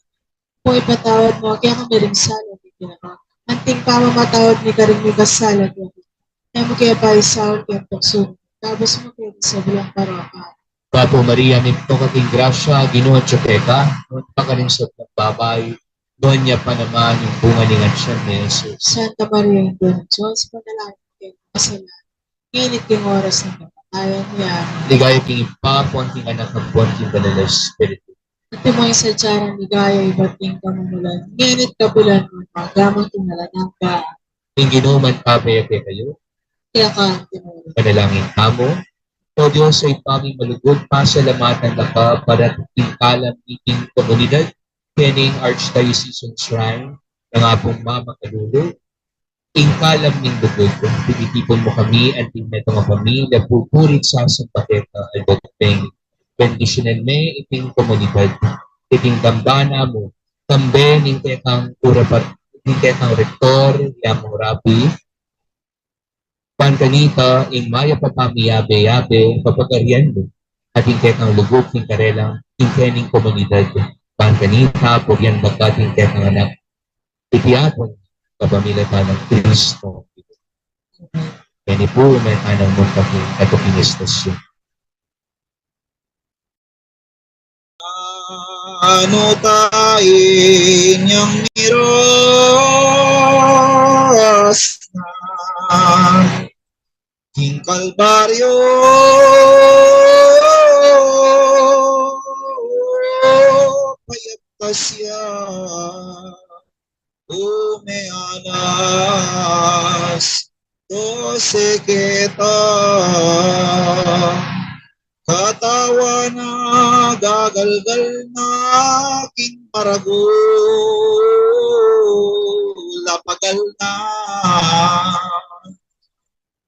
Ampon ipatawad mu kekami ring sala mi keka, anti ing pamamatawad mi karing mikasala kekami. E mu ke paisaul king tuksu, itabus mu kami king sablang marok. Bapu Maria, mipnu ka king grasya, ing Ginu atyu keka, nuan ka karing sablang babai, nuan ya pa naman ing bunga ning atyan mu, i Jesus. Santa Maria, Indu ning Dios, ipanalangin mu kekami makasalanan, ngeni at king oras ning kamatayan mi. Amen. Ligaya king Ibpa, ampon king Anak, ampon king Banal a Espiritu. Antimo ing sadya nang ligaya ibat king kamumulan, ngeni at kapilan man, mangga man king alang angga. Ing Ginu mantabe ya kekayu. Keka mu rin. Manalangin tamu. O Dios, Ibpa ming malugud, pasalamatan da ka para king kalam niting komunidad, keni ing Archdiocesan Shrine, nang Apung Mama Kalulu, ing kalam ning lugud, pinitipun mu kami, anting metung a pamilya, pupuri at sasamba keka, ay boteng. Bendisyunan me iting komunidad, iting dambana mu, tambe ning kekang urapat, ning kekang rektor, i Among Rabi, ban kanita ing mayap a pamiyabe-yabe, papagarian mu, at ing kekang lugud king karelang, ing kening komunidad, ban kanita, purian da ka at ing kekang anak, iti atung kapamilatan nang Kristo. Keni pu, mekana mu ing katuking istasyon. Anu ta inyang miras na king Kalbaryo, payap ta siya. Ume alas dose keta, katawan na gagalgal na king maragul a pagal na,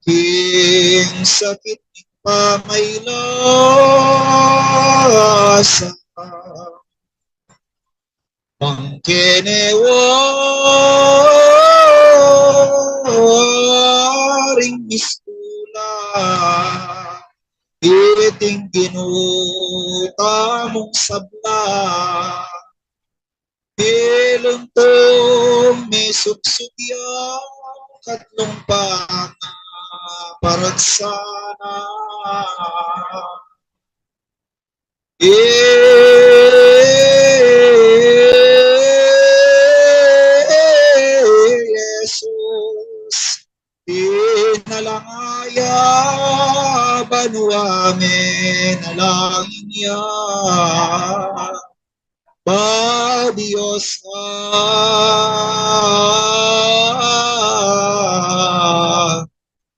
king sakit ning pamaylasa. Mangkenewa ring mistulan, iting Ginu tamung sabla, miluntong misubsub ya, katlung pangaparaksa na. Jesus, inalangaya banua, menalangin ya ba Dios, ah,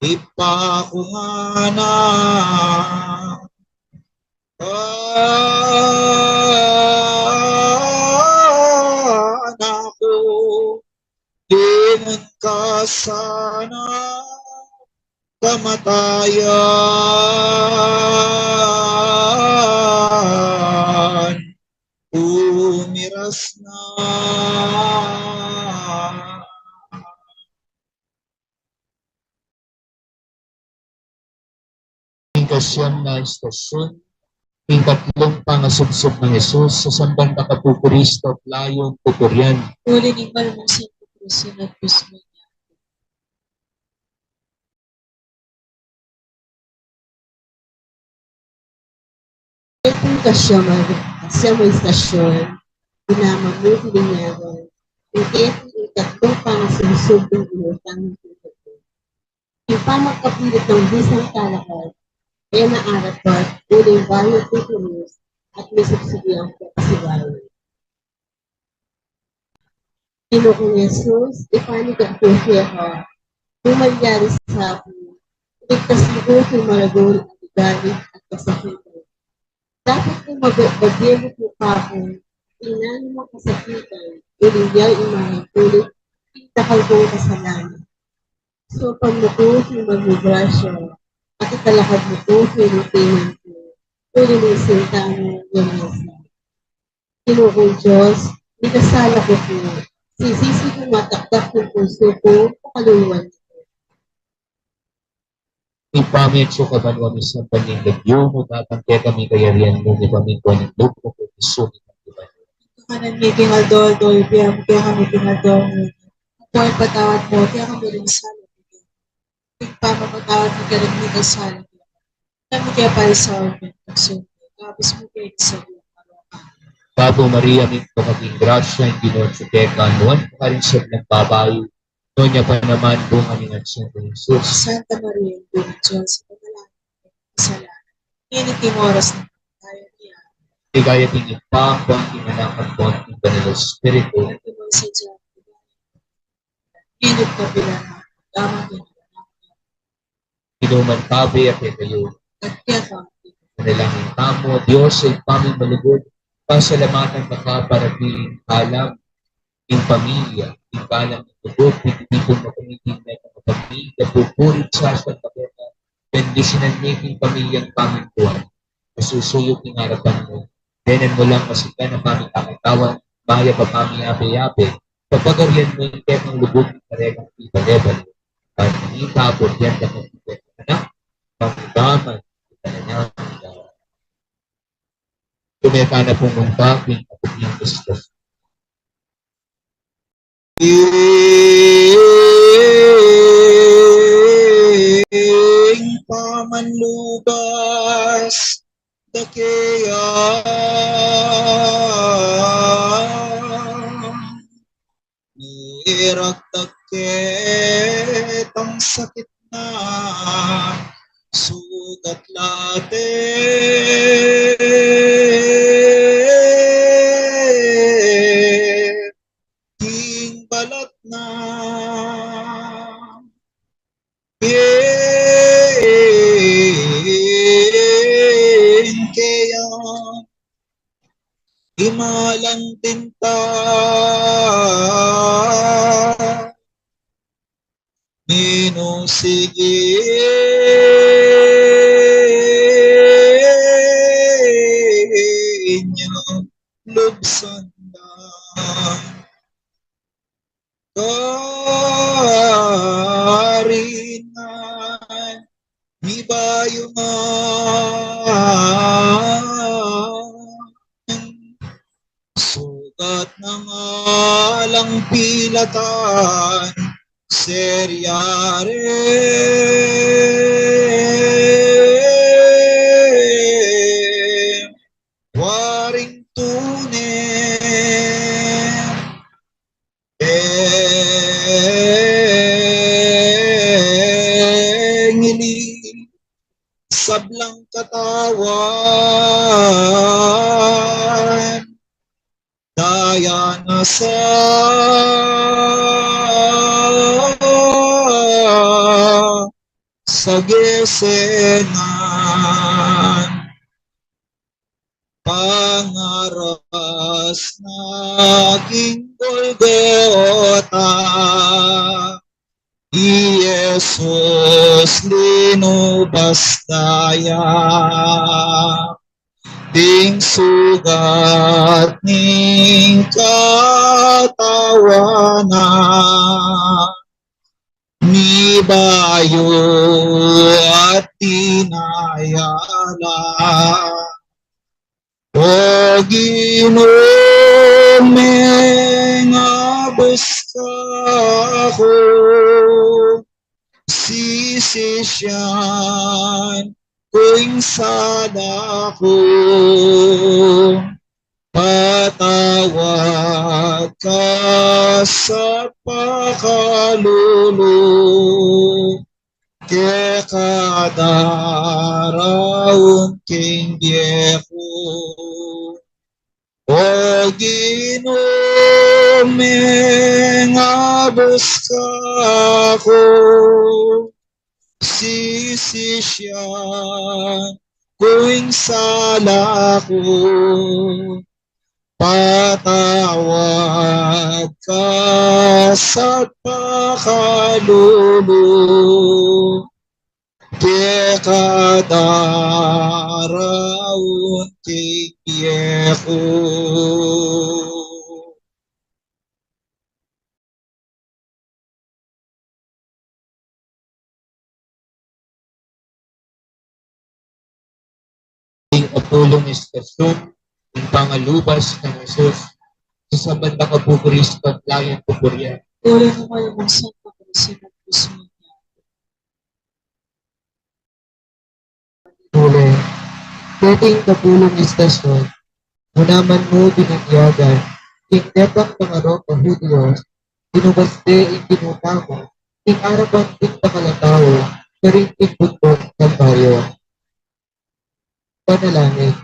Ibpa ku ngana. Anak ku, lingun ka sana kamatayan, umiras na. Ing kasiam na istasyon, ing katlung pangasubsub nang Jesus, sasamban da ka pu Kristo, layun tuturian. Uli ning Mal mung Santo Cruz, sinat Cruz mo niya. Keti ing kasiam a, kasiam a istasyon, dinamam mu king linyawan, ing keti ing katlung pangasubsub ning inutang ning Ginu. Ing pamagkapilit nang bisang talakad, e na arapat, uling bayu king kurus, at misubsub yang pagkasiwayan. Ginu kung Jesus, ipanyawad ku keka, nung malyari sa ku, iligtas mu ku king maragul a ligaya at kasakitan. Dapot ku mabie mu ku kaku ing nanumang kasakitan, uling yayi ing mamayulit king dakal kung kasalanan. Saupan mu ku king banal mung grasya, at italakad mu ku king lingkungan ku, uling ing sinta mu yang mesa. Ginung Dios, mikasala ku pu. Sisiku, matakdak ing pusu ku, pakaluluan ku. Ibpa mi atsu ka banua, misamban ya ing lagyu mu, datang kekami ing kayarian mu, mipamintuan ing lub mu keti sulip anti banua. Ing kakanan mi king aldo-aldo ibie mu kekami king aldo ngeni, ampon ipatawad mu kekami ring sala mi, ing pamamatawad mi karing mikasala kekami. E mu ke paisaul king pagsundu, ikabus mu ke king sablang marok. Bapu Maria, mitmu ka king grasya, ing Ginu atsu keka, nuan ka karing sablang babai, nuan ya pa naman ing bunga ning atyan mu, Jesus. Santa Maria, Indu ning Dios, ipanalangin mu kaming makasalanan, ngeni at king oras ning kamatayan mi. Amen. Ligaya king Ibpa, ampon king Anak, ampon king Banal a Espiritu. Antimo sadya, ngeni at kapilan man, angga man king alang angga. Ing Ginu mabie kekayu. At keka. Manalangin tamu. O Dios, Ibpa ming malugud, pasalamatan da ka para king kalam ning pamilya, king kalam ning lugud, king tipun mu kami king mie ning pamilya, pupuri at sasalpantaya, bendisyunan mi king pamilyang pamintuan, masusuyu king arapan mu. Denan mu lang masigla a pamikakatawan, mayap a pamiyabe-yabe, papagarian mu ing kekang lugud king karelang pibale-bale. Pamikapurian da ka king kekang anak, mangga man king karelang pibale-bale. Tumeka na pung munta king apunan ning Kristo. Ing pamanlubas da keya, miraktak ketang sakit na, sugat la te king balat na. Ing keya, imalan tinta, minusigi nya lub sanda. Karinan, mibayu man, sugat na alang pilatan, seryari waring tune. Pengili sablang katawan, daya na sa sagesenan. Pangaras na king Golgota, i Jesus linubas da ya, ding sugat ning katawan na. Mibayu at dinaya la. O Ginu, mengabus ka ku, sisisian ku ing sala ku. Patawad ka sa pakalulu, keka daraun king bie ku. O Ginu, mengabus ka ku, sisisian ku ing sala ku. Patawad ka sa pakalulu, keka daraun king bie ku. Ikapulung istasyon, ing pangalubas nang Jesus. Sasabat na ka pu Kristo at layan ku purian. Puri naman ang Santa Cruz ng Guzman. Pule. Keti ing kapulung istasyon, mu naman mu binanyagan ing detang pangaropa Hudios, inubas de ing Ginu tamu king arapan ding dakal a tau karin king bunduk Kalbaryo. Panalangin.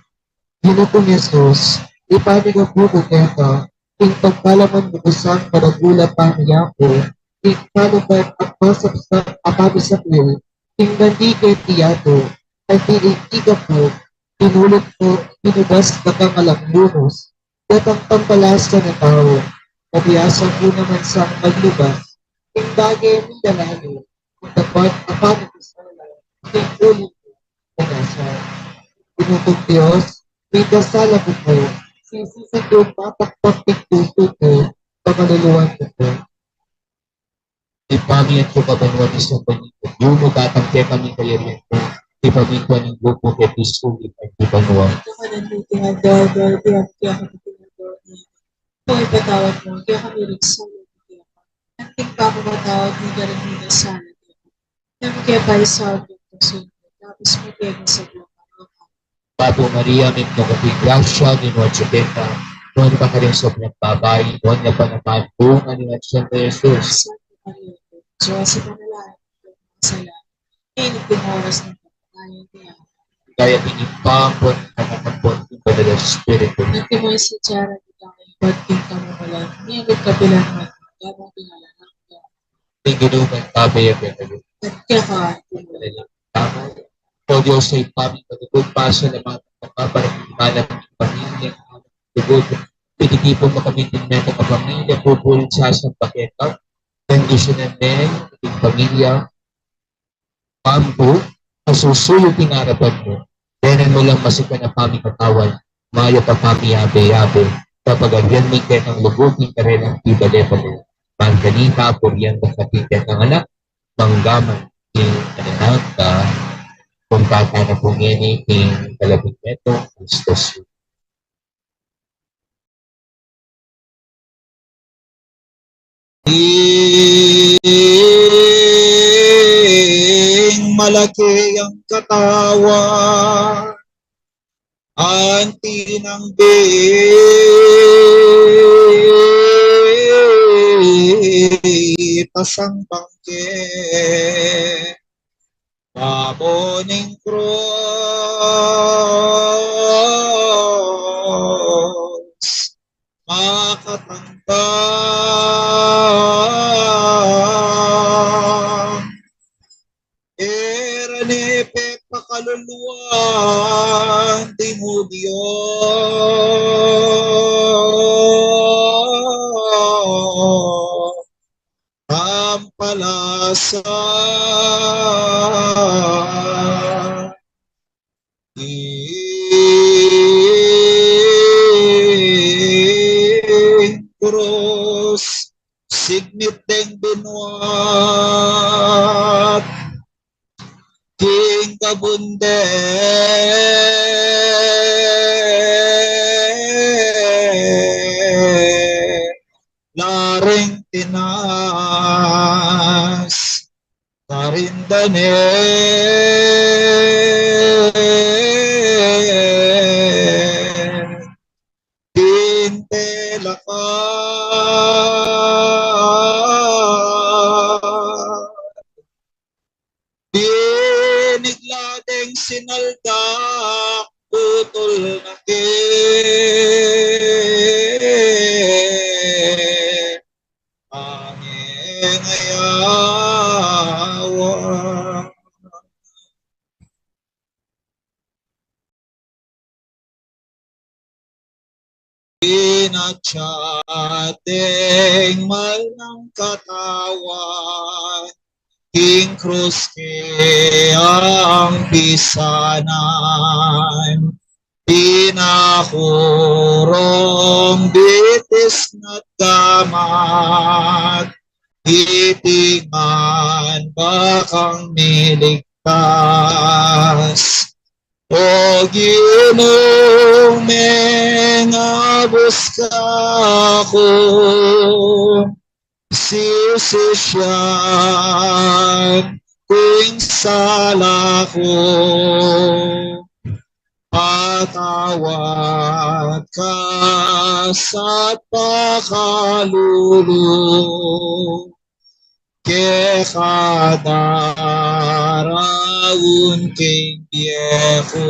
Ginu kung Jesus, ipanyawad ku keka ing pagkalaman mu kusang maragul a pamiyaku, ing kaluban at masapsap a pamisakwil, ing nandi keti yatu, at ing ikapuk, inulit mu, inubas na kang alang lunus, detang pampalasa na tau, kabiasan mu naman sang maglubas, ing bage mi na lalu, kung dapat a pamisakwil, ing ulit mu, panasa. Ginu kung Dios, mikasala ku pu, sisisid kung matakpak ing pusu ku, pakaluluan ku pu. Ibpa mi atsu ka banua, misamban ya ing lagyu mu, datang kekami ing kayarian mu, mipamintuan ing lub mu keti sulip anti banua. Ing kakanan mi king aldo-aldo ibie mu kekami king aldo-aldo. Ampon ipatawad mu kekami ring sala mi keka, anti ing pamamatawad mi karing mikasala kekami. E mu ke paisaul king tuksu, nune ikabus mu kami king sablang marok. Bapu Maria, mitmu ka king grasya, ing Ginu atyu keka, nuan ka karing sablang babai, nuan ya pa naman ing bunga ning atyan mu, Jesus. Santa Maria, Dios, ipanalangin mu kami makasalanan, ngeni at king oras ning kamatayan mi. Amen. Kaya king Ibpa, ampon ning Anak, ampon ning Banal a Espiritu. Antimo ing sadya da ring kamumulan, ngeni at kapilan man, angga man king alang angga. Ing Ginu mantabe ya kekayu. At keka. Amen. O Dios a Ibpa mi, king lugud pasalamatan ka para king pamilya, lugud, pinitipun mu kami king mete a pamilya, pupulsa sa paketa, bendisyonan me ing pamilya, bambu, a susuyu king arapan mu, dena mu lang masigla a pamikatawan, mayap a pamiyabe-yabe, kapagarian mi kekang lugud king karelang pibale-bale. Ban kanita, purian da kati kekang anak, mangga man king alang angga. Kumpara na pu ngeni king kalabing metung, Kristus. Ing malaki yang katawan, anti nang bipasang bangke, babo ning krus, makatangkang e ra ne pepakaluluan, Ginu Dios. Pampalasa ing krus, signit deng binuat king kabunde, la ring tinas, karin da ne pinte lakad. Binigla deng sinaldak, putul na ke angeng ayawan. Pinatsat deng mal nang katawan king krus keyang pisanan, pinakurung bitis na't gamat, iti man ba kang miligtas. O Ginu, mengabus ka ku, sisian ku ing sala ku, patawad ka sa pakalulu, keka daraun king bie ku.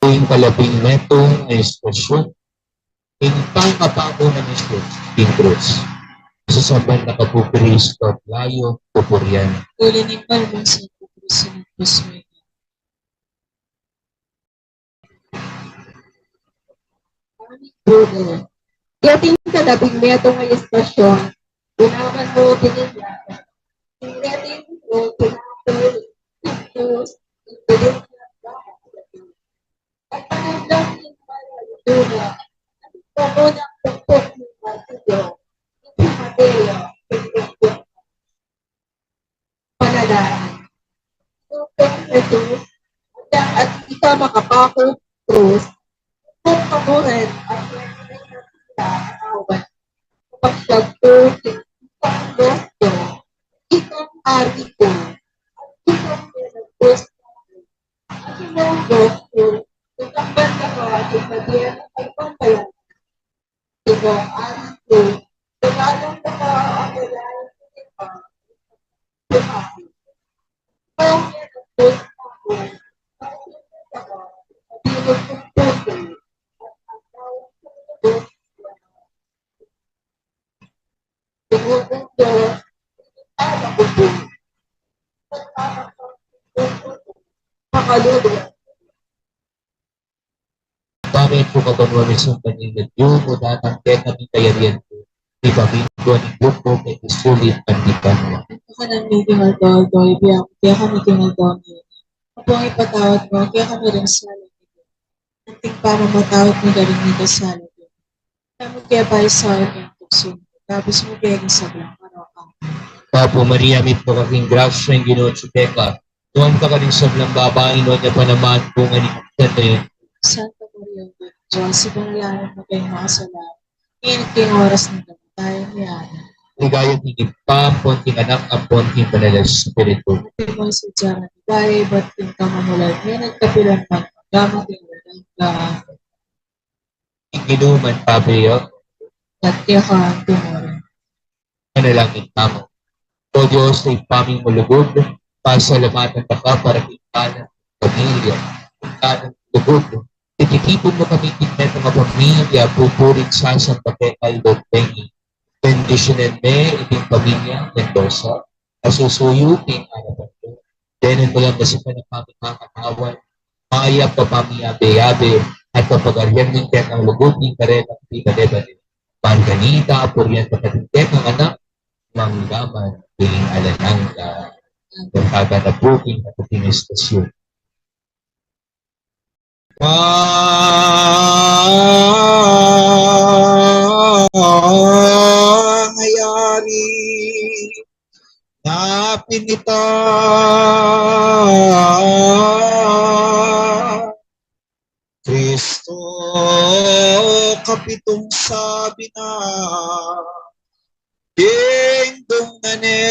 Ing kalabing metung a estasyun, ing pangapaku nang Jesus king krus. Sasamban na ka pu Kristo, layu pupurian. Uli ning palmus ning Kristo ning krus mi. Bruno. Keti ing kalabing metung a estasyun, binaban mu dininan, ing keti ing tinapay, ing krus, ing dininan, at panandang ing palatandaan, at ing pamunang tungkol ning martiryo, ing Mateo, ing panalangin. Ginu kung Jesus, at ika makapaku krus, kung kamuren at nagkakita awan, kapag siya po, ikang gusto, ikang ari ko, at ikang pinagpus ko, at ikang gusto, ikang banda ko, at ikang banda ko, Pakalulu. Dame pu kabanua misumban ing lagyu mu, datang kekami ing kayarian mu, mipamintuan ing lub mu keti sulip anti banua. Ing kakanan mi king aldo-aldo ibie mu kekami king aldo ngeni, ampong ipatawad mu kekami ring sala mi, anti ing pamamatawad mi karing mikasala kekami. E mu ke paisaul king tuksu, kabus mu ke king sablang marok. Amen. Bapu Maria, mitmu ka king grasya, ing Ginu atyu keka. Nuan ka karing sablang babai, nuan ya pa naman ing bunga ning atian mu, Santa Maria, Indu ning Dios, ipanalangin mu kaming makasala, ngeni at king oras ning kamatayan mi. Amen. Ligaya king Ibpa, ampon king Anak, ampon king Banal a Espiritu. Antimo ing sadya nang ligaya ibat king kamumulan, ngeni at kapilan man, mangga man king alang angga. Amen. Ing Ginu mabie ya. At keka mu rin. Manalangin tamu. O Dios, Ibpa ming malugud, pasalamatan da ka para king kanan pamilya, king kanan lugud. Titipun mu kami king metung a pamilya, pupuri at sasamba keka king lugud ngeni. Bendisyunan me iting pamilya Mendoza a susuyu king arapan mu. Denu mu lang masikan ing pamikakatawan, mayap a pamiyabe-yabe, at kapag-arian ning kekang lugud king karelang pibale-bale. Ban kanita, purian da ka ning kekang anak, mangga man king alang angga. King kanan pu king katutunan ning estasyun. Pangyayari na pin ita, Kristo, kapitung sabina, dingdung na ne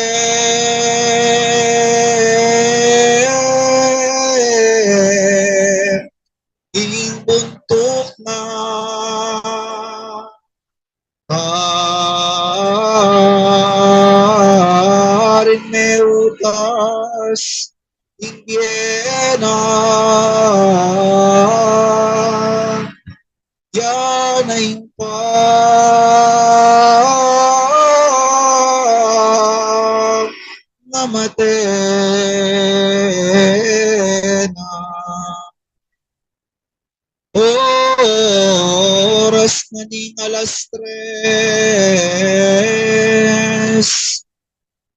ing buntuk na karin meutas ing bie na. Yan na ing pangamate na. Oras na ning alas tres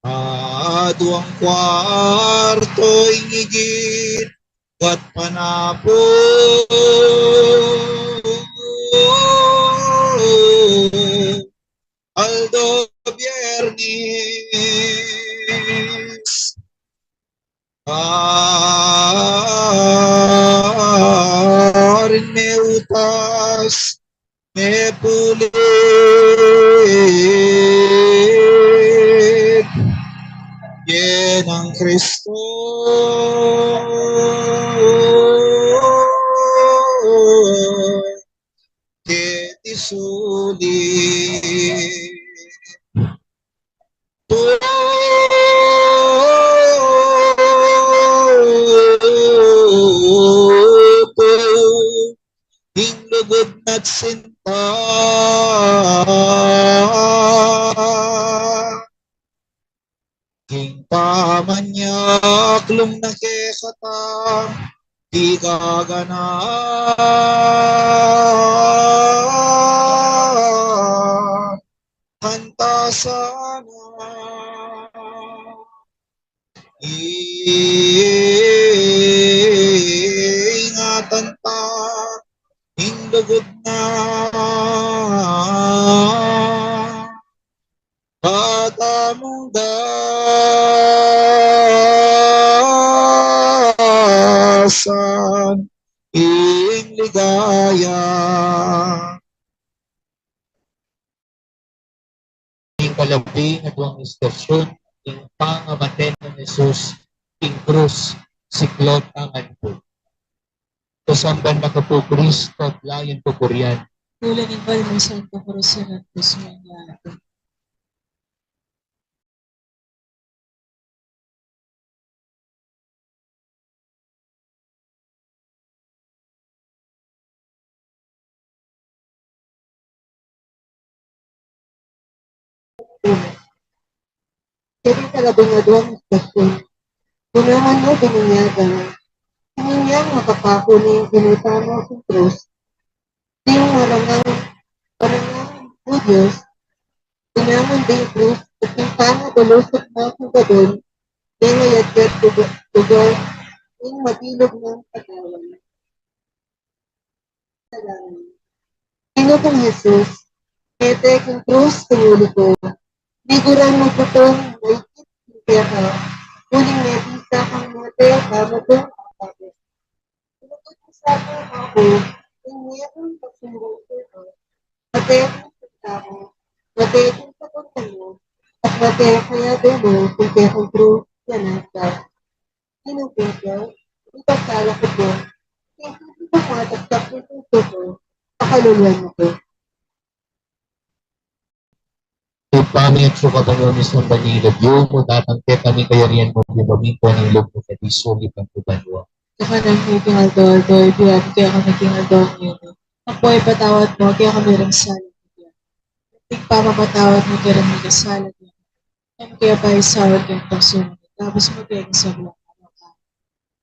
aduang kuarto, ing igit Gat panapu, aldo Biernis, karin meutas, mepulit, yen nang Kristo keti sulip. Ing lugud na't sinta, king pamanyaklung na kekatang di gaganap. Hanta sana ingatan ta ing lugud na katamung dasan ing ligaya. Ing kalabing aduang istasyon, ing pangamate nang Jesus king krus, siklaud tang ampon. Kasamban na ka pu Kristo, at layan pupurian. Tula ning Balmusang Koronasyon at Pusuan Lahat. Keti kalabing aduang istasyon, dinangan mu bininyagan, sinulyang makapaku ning Ginu tamu king krus, ding marangang, marangang Hudyus, dinangan ding krus, at king pangabalusuk na king gabun, deng ayat-yat lugar, lugar ning mabilug nang katawan. Ginu kung Jesus, mete king krus king uli ku, liguran mu pu kung maikit king keka, uling mebisa kang mete, kamu kung apapit. Lugud mu sa pu aku, ing mie kung pagsumbung keka, mete king sinta mu, mete king pagpunta mu, at mete kaya dulu king kekang krus, yan ang sa Ginu ku, ipagkala ku pu king pusu ku, mataktak king pusu ku, pakaluluan mu pu. Ibpa mi, atsu ka banua, misamban ya ing lagyu mu, datang kekami ing kayarian mu, mipamintuan ing lub mu keti sulip anti banua. Kakanan mi king aldo-aldo ibie mu kekami king aldo ngeni, ampon ipatawad mu kekami ring sala mi, anti ing pamamatawad mi karing mikasala kekami. E mu ke paisaul king pasunuan, ikabus mu ke king sablang marok.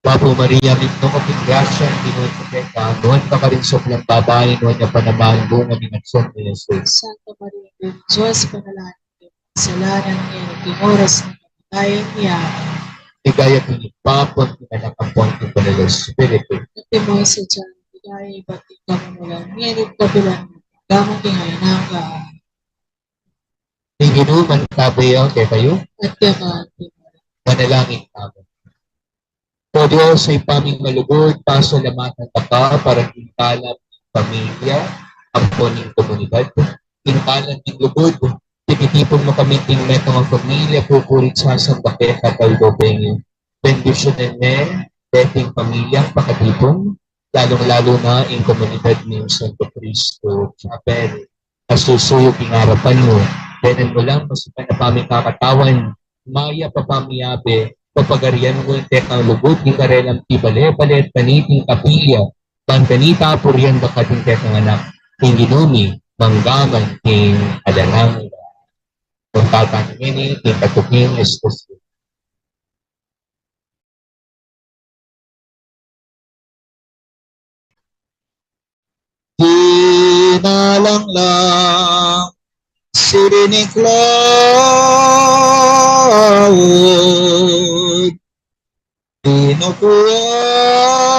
Bapu Maria, mitmu ka king grasya, ing Ginu atsu keka, nuan ka karing sablang babai, nuan ya pa naman ing bunga ning atsu mu, i Jesus. Santa Maria, Indu ning Dios, ipanalangin mu kaming makasalanan, ngeni at king oras ning kamatayan mi. Amen. Ligaya king Ibpa, ampon king Anak, ampon king Banal a Espiritu. Antimo ing sadya na, ligaya ibat king kamumulan, ngeni at kapilan man, angga man king alang angga. Ing Ginu mantabe ya kekayu. At keka naman. Manalangin tamu. O Dios, Ibpa ming malugud, pasalamatan ta ka para king kalam ning pamilya ampon ning komunidad. King kalam ning lugud, tinitipun mu kami king metung a pamilya, pupuri't sasamba keka at aldo bengi. Bendisyunan me deting pamilya pakatipun, lalung-lalu na ing komunidad ning Santo Cristo Chapel a susuyu king arapan mu. Denan mu lang masukan a pamikakatawan, mayap a pamiyabe, papagarian mu ing tekang lugud king karelang pibale-bale at paniting kapilya, ban kanita purian da ka at ing tekang anak, ing Ginu mi, mangga man king alang angga. Punta tamu ngeni king katuking estasyon. Dinalanglang siniklaud, dinukwan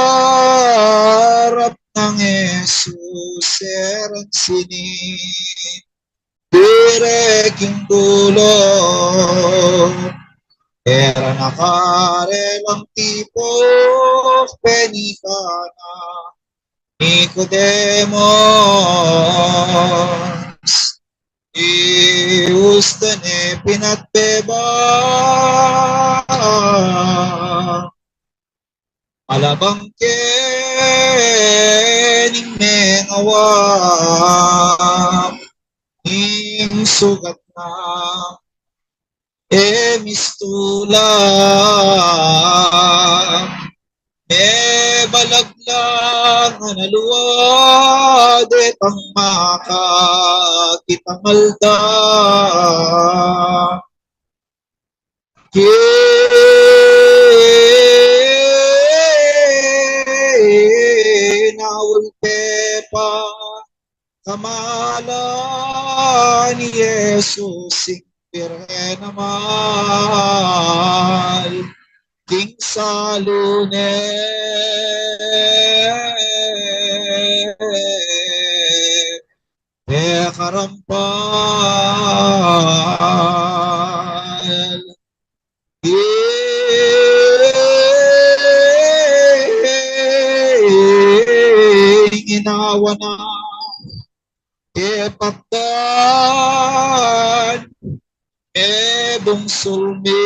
Jesus e ring sini, pire king dulu, e ra na karelang tipu, penikan na Nicodemus, i usta ne pinatbe ba, ala bang keni mengawa ning sugat na e mistula, mebalag lang a nalua detang makakit a malda. Kinaul pe pa kamalan ni Jesus ing Birhen a mal king salu ne pekarampal. Ing ginawa na e patdan, e bungsul mi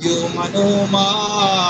yung anuman.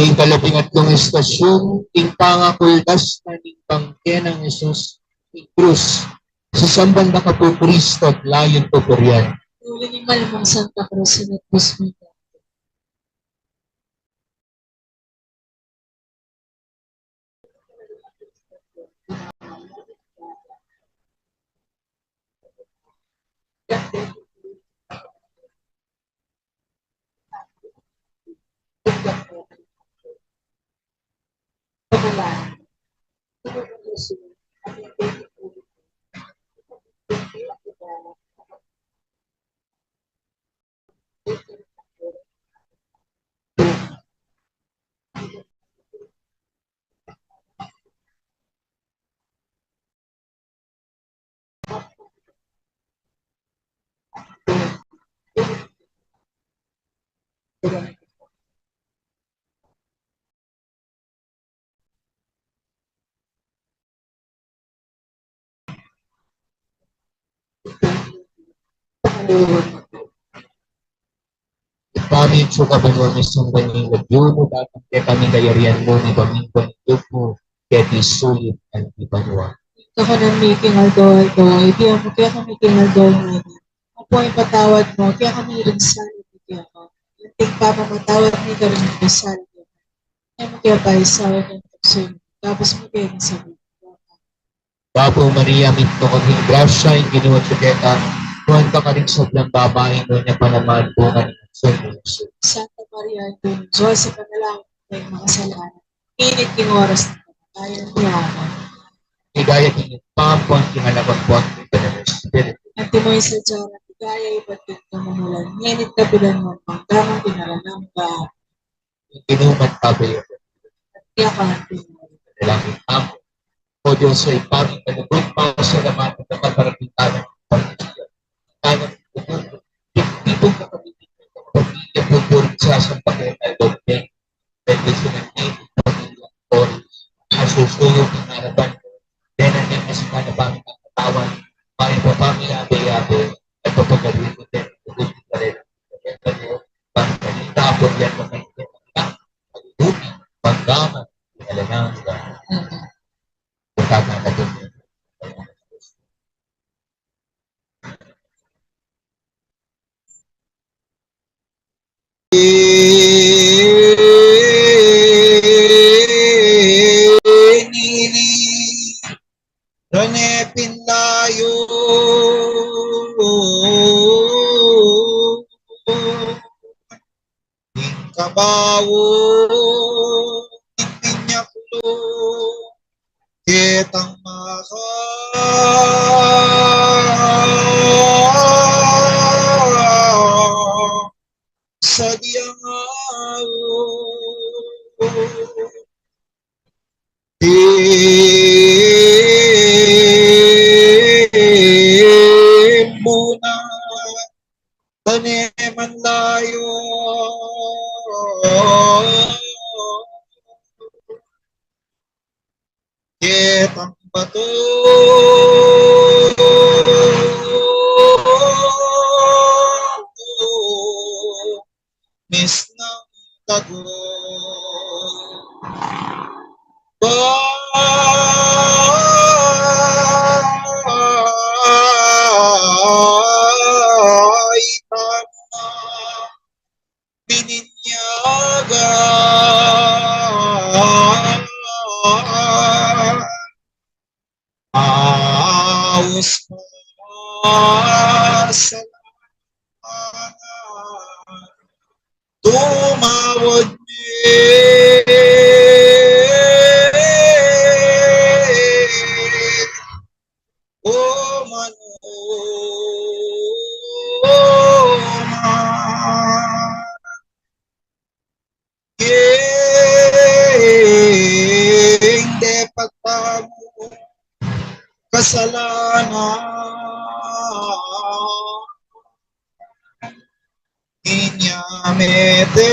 Ing kalabing atlung istasyun, ing pangakultas na ning bangke nang Jesus king krus. Sasamban da ka pu Kristo at layun pu purian. Uli ning malimang Santa Cruz, sinat pusmita. Ibpa mi atsu ka banua, misamban ya ing lagyu mu, datang kekami ing kayarian mu, mipamintuan ing lub mu keti sulip anti banua. Ing kakanan mi king aldo-aldo ibie mu kekami king aldo ngeni. Ampon ipatawad mu kekami ring sala mi keka, anti ing pamamatawad mi karing mikasala kekami. E mu ke paisaul king tuksu, ikabus mu kami king sablang marok. Bapu Maria, mitmu ka king grasya, ing Ginu atsu keka, nuan ka karing sablang babai, nuan ya pa naman ing bunga ning atsu mu, i Jesus. Santa Maria, Indu ning Dios, ipanalangin mu kaming makasalanan, ngeni at king oras ning kamatayan mi. Amen. Ligaya king Ibpa, ampon king Anak, ampon king Banal a Espiritu. Antimo ing sadya nang ligaya ibat king kamumulan, ngeni at kapilan man, mangga man king alang angga. Ing Ginu magpabayu kekayu. At keka naman. Manalangin tamu. O Dios, a Ibpa ming malugud, pasalamatan da ka para king tanang pamilya. Tanang pamilya, pamilya, pamilya, pamilya, pamilya, pamilya, bendisyunan mi ing pamilya Torres. Asusuyu king arapan mu, dena ne mas manapamin a katawan, para ing pamilya abe-abe, at papagaluin mu deng lugud ning karela. Pagkalita, purian, pagkalita, pagkalita, pagkalita, pagkalita. Amen. ketang maka sadyang aru. Timbu na taneman layu. Ketang batu misnang tagu. Baita na bininyaga. Aus pa sa tumawad mi. O manu, o ma-, king depat tamu kasalanan, inya mete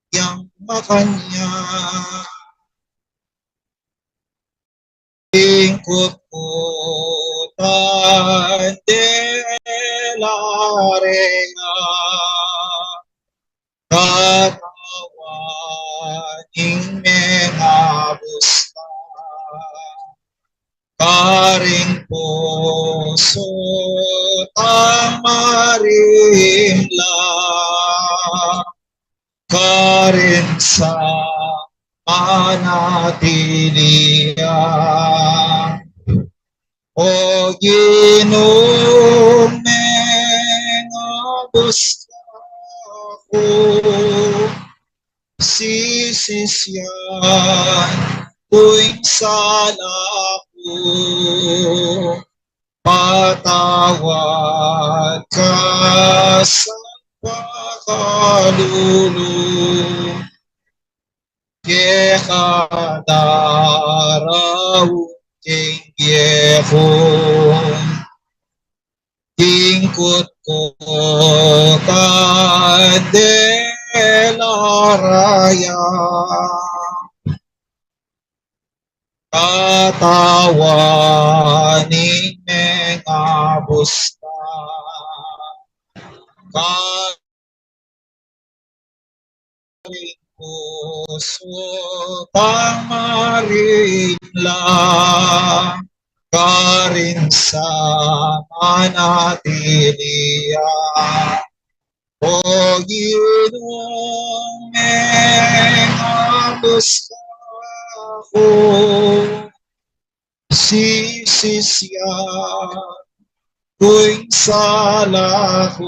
yang makanyan. King kutkutan de la Reina, katawan ning mengabus na karing pusu tang marimla, karin sa manatili ya. O Ginu, mengabus ka ku, sisisian ku ing sala ku. Patawad ka sa pakalulu, keka daraun king bie ku, king kutkutan de la Reina. Katawan ning mengabus na karing pusu tang marimla, karin sa manatili ya. O Ginu, mengabus ka ku, sisisian ku ing sala ku.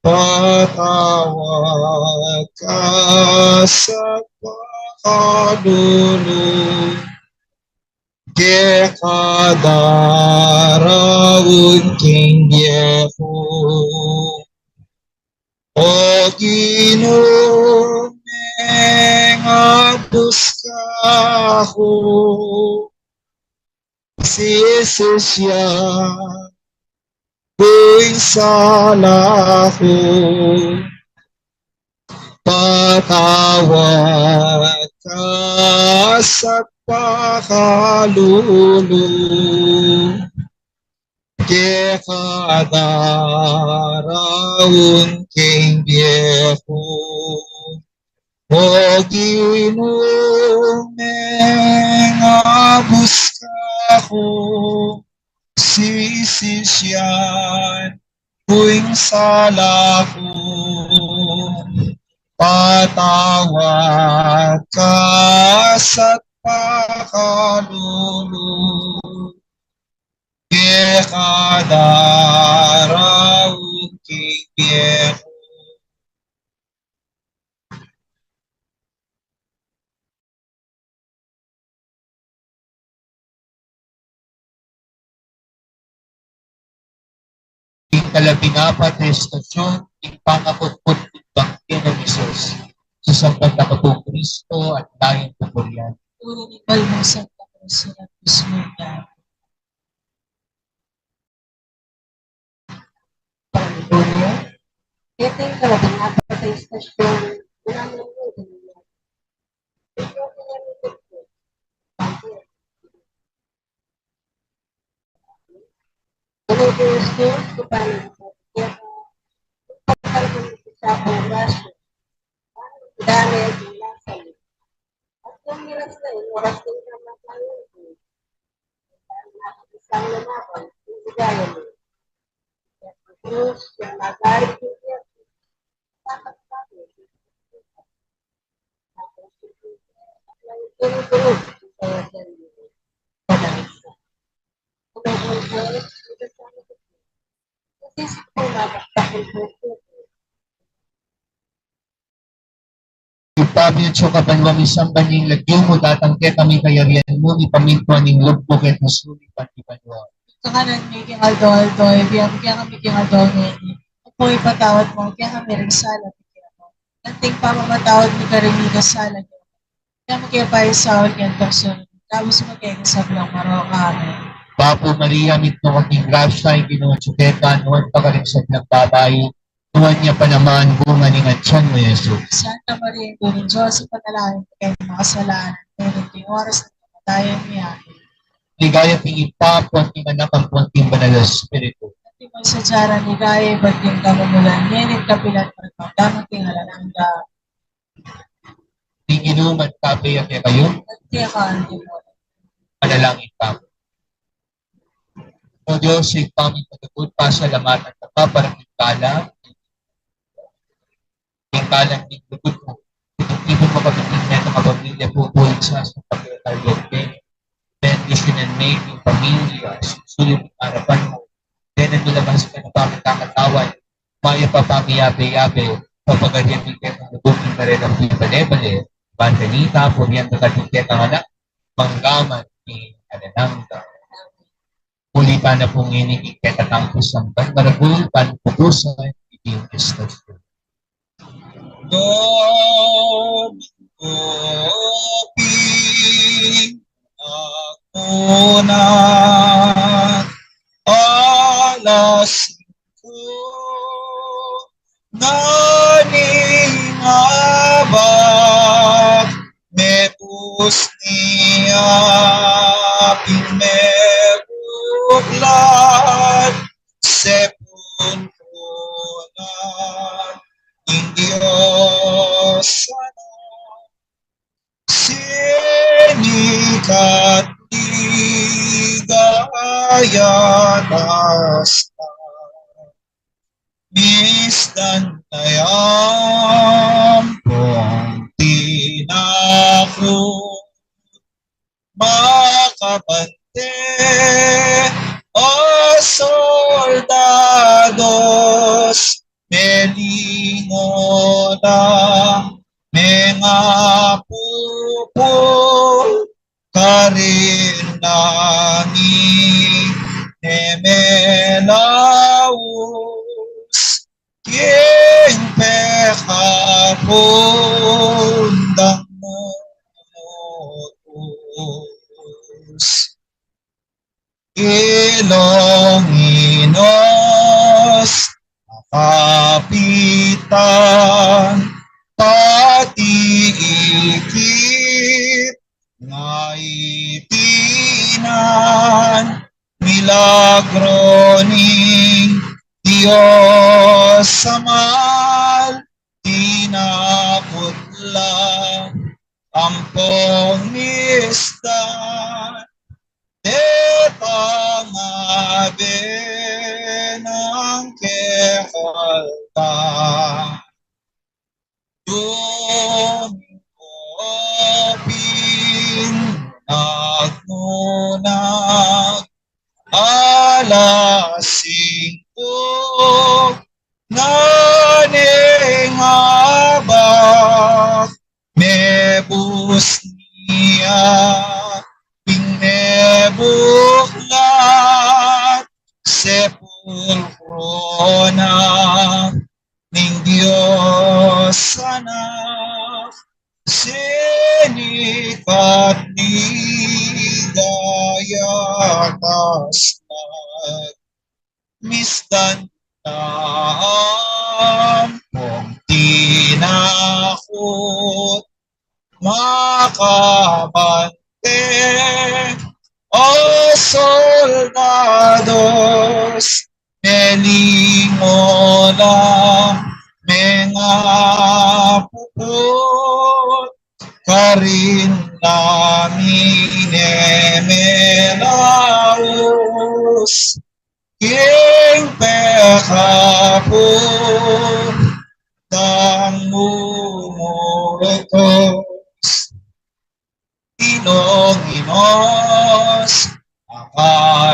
Patawad ka sa pakalulu, keka daraun king bie ku. O Ginu, mengabus ka ku, sisisian ku ing sala ku. Patawad ka sa pakalulu, keka daraun king bie ku. O Ginu, mengabus ka ku, sisisian ku ing sala ku. Patawad ka sa pakalulu, keka daraun impyernu. Ing kalabing apat a estasyun, ing pangakutngut ning bangke nang Jesus. Sasamban da ka pu, Kristo, at layan pupurian. Puri ning kalbusan, kapusan, at kasunduan. Ito ing kalabing apat a estasyun, mula nang Panginoong Jesus, kung paano sa tierra, pagkalabing sa pangwaso, dami at nasa. At yung miras na yun, oras din naman tayo. Isang lumaban, yung ligaya mo. Cruz, yung magaling, yung Ibpa mi, atsu ka banua, misamban ya ing lagyu mu, datang kekami ing kayarian mu, mipamintuan ing lub mu keti sulip anti banua. Ing kakanan mi king aldo-aldo, ibie mu kekami king aldo ngeni. Ampon ipatawad mu kekami ring sala mi keka, anti ing pamamatawad mi karing mikasala kekami. E mu ke paisaul king tuksu, ikabus mu kami king sablang marok. Amen. Bapu Maria, mitmu ka king grasya, ing Ginu atyu keka, nuan ka karing sablang babai, nuan ya pa naman ing bunga ning atyan mu, Jesus. Santa Maria, Indu ning Dios, ipanalangin mu kekami makasalanan, ngeni at king oras ning kamatayan mi. Amen. Ligaya king Ibpa, ampon king Anak, ampon king Banal a Espiritu. Antimo ing sadya rang ligaya ibat king kamumulan, ngeni at kapilan man, mangga man king alang angga. Ing Ginu mantabe ya kekayu. At keka naman. Manalangin tamu. O Dios, Ibpa ming malugud, pasalamatan ta ka para king kalan, king kalan ning lugud mu. Itipun mu kami king neto a pamilya, pupuin sa sa pagkakaliwag. Bendisyonan me ing pamilya, sulip ing arapan mu. Dena mi labas king pamikakatawan, mayap a pamiyabe-yabe, papagarian mi keka king lugud ning karelang pibale-bale, ban kanita, purian da ka king kekang Anak, mangga man king alang angga. Ulitan na pu ngeni ing kekatang pisamban maragul, ban pupusan ing istasyon. Domingo pin Agmuna, alas singko na ning abak, mebus ni apin mebuklat, sepun ku na ing Dios sana. Sinikat ligaya dasta, misdan na yang pong tinakot, makabante o soldados, melingo da, mengapupul karin langit, ne melaus king pekapun dang mutus. Ilonginos, kapitan, pati ikit, nga itinan, milagro ning Dios Amal, tinakot la ampong misdan, detang abe nang kekal da. Domingo pin Agmuna, alas singko na Ona ning Dios Anak, sinikat ni Gayatas nag misdan na ampong tinakot makabante. O soldados, melingo la, mengapuput, karin la minemelaus king pekapu dang mumultos. Inong inos, a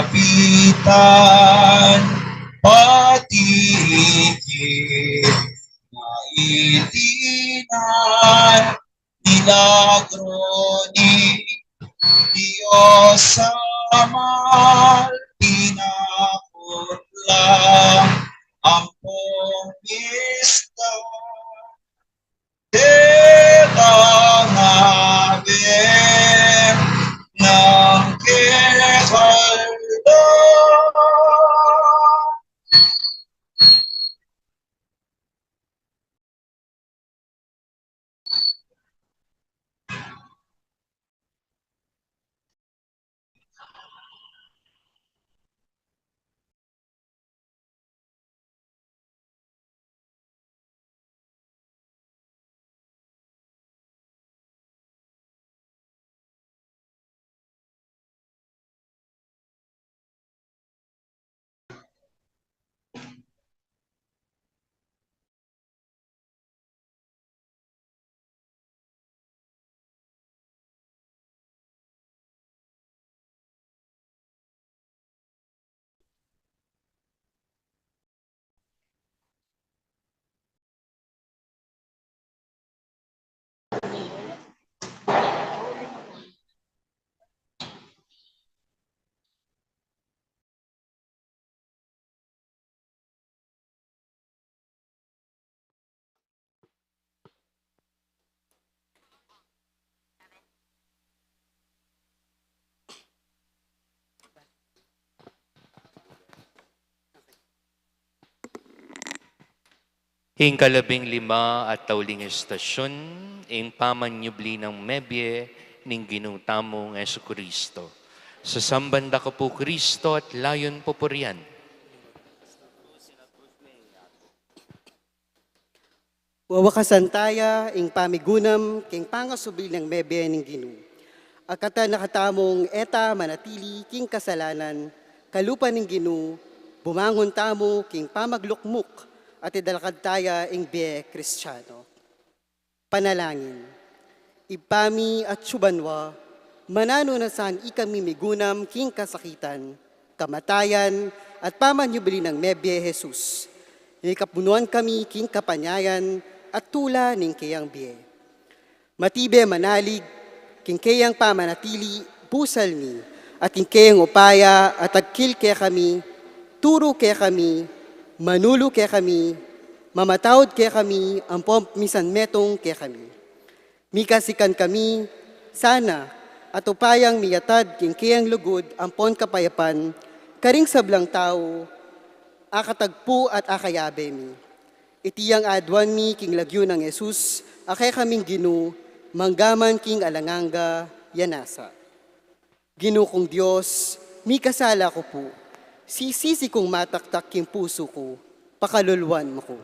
kapitan, pati ikit na itinan, milagro ni Dios Amal, tinakot la ampong misdan. Deta ngabe nang kekal da. Ing kalabing lima at tauling estasyun, ing pamanyubli nang mebie ning Ginu tamung Jesucristo. Sasamban da ka pu, Kristo, at layun pupurian. Wawakasan taya ing pamigunam king pangasubli nang mebie ning Ginu. Akatan na katamung e ta manatili king kasalanan, kalupa ning Ginu, bumangun tamu king pamaglukmuk at idalakad taya ing bie Kristiano. Panalangin. Ibpa mi atsu banua, mananu na san ikami migunam king kasakitan, kamatayan, at pamanyubli nang mebie Jesus. Mikapunuan kami king kapanyayan at tula ning keyang bie. Matibe manalig king keyang pamanatili busal mi, at king keyang upaya at agkil kekami, turu kekami, manulu kekami, mamatawad kekami ampong misan metung kekami. Mikasikan kami sana at upayang miyatad king keyang lugud ampon kapayapan karing sablang tau a katagpu at a kayabe mi. Iti yang aduan mi king lagyu nang Jesus a kekaming Ginu, manggaman king alang angga. Ya nasa. Ginu kung Dios, mikasala ku pu. Sisisi kung mataktak king pusu ku, pakaluluan mu ku.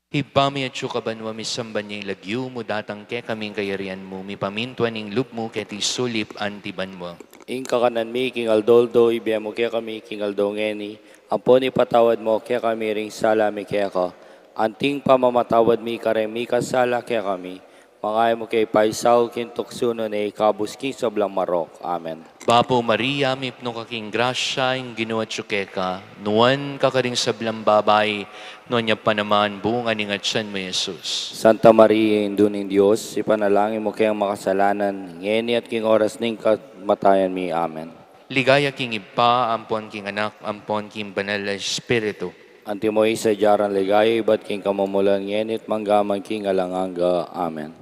Ibpa mi atsu ka banua, misamban ya ing lagyu mu, datang kekami ing kayarian mu, mipamintuan ing lub mu keti sulip anti banua. Ing kakanan mi king aldo-aldo ibie mu kekami king aldo ngeni, ampon ipatawad mu kekami ring sala mi keka, anting pamamatawad mi kareng mikasala kekami, manga e mu ke paisaul king tuksu nune ikabus king sablang marok. Amen. Bapu Maria, mipnu ka king grasya, ing Ginu atsu keka, nuan ka karing sablang babai, nuan ya pa naman bunga ning atian mu, Jesus. Santa Maria, Indu ning Dios, ipanalangin mu keng makasalanan, ngeni at king oras ning kamatayan mi. Amen. Ligaya king Ibpa, ampon king Anak, ampon king Banal a Espiritu. Antimo ing sadya rang ligaya, ibat king kamumulan, ngeni at mangga man king alang angga. Amen.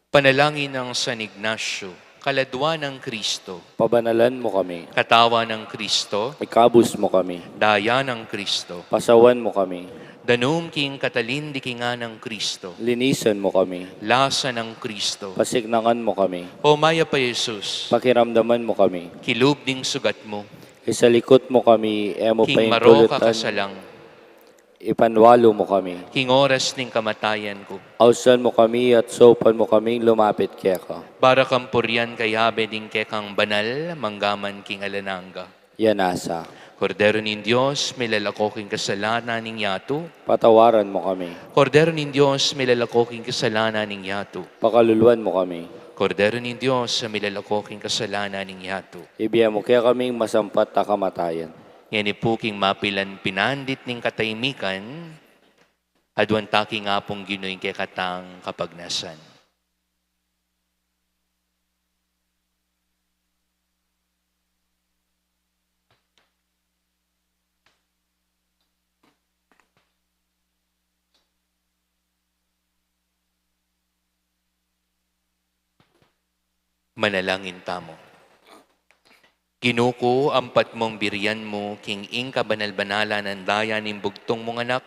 Panalangin nang San Ignacio. Kaladwa nang Kristo. Pabanalan mu kami. Katawan nang Kristo. Ikabus mu kami. Daya nang Kristo. Pasawan mu kami. Danum king katalin dikingan nang Kristo. Linisan mu kami. Lasa nang Kristo. Pasiknangan mu kami. O mayap a Jesus. Pakiramdaman mu kami. Kilub ning sugat mu. Isalikut mu kami, e mu paintulutan. King marok a kasalang. Ipanwalu mu kami. King oras ning kamatayan ku. Ausan mu kami at saupan mu kaming lumapit keka. Para kampurian kayabe ding kekang banal, mangga man king alang angga. Yanasa. Kordero ning Dios, milalako king kasalanan ning yatu. Patawaran mu kami. Kordero ning Dios, milalako king kasalanan ning yatu. Pakaluluan mu kami. Kordero ning Dios, milalako king kasalanan ning yatu. Ibie mu kekaming masampat a kamatayan. Ngeni pu king mapilan pinandit ning katahimikan, aduan ta king Apung Ginu ing kekatang kapagnasan. Manalangin tamu. Ginu ku, ampat mung birian mu king ing kabanal-banalan a daya ning bugtung mung Anak,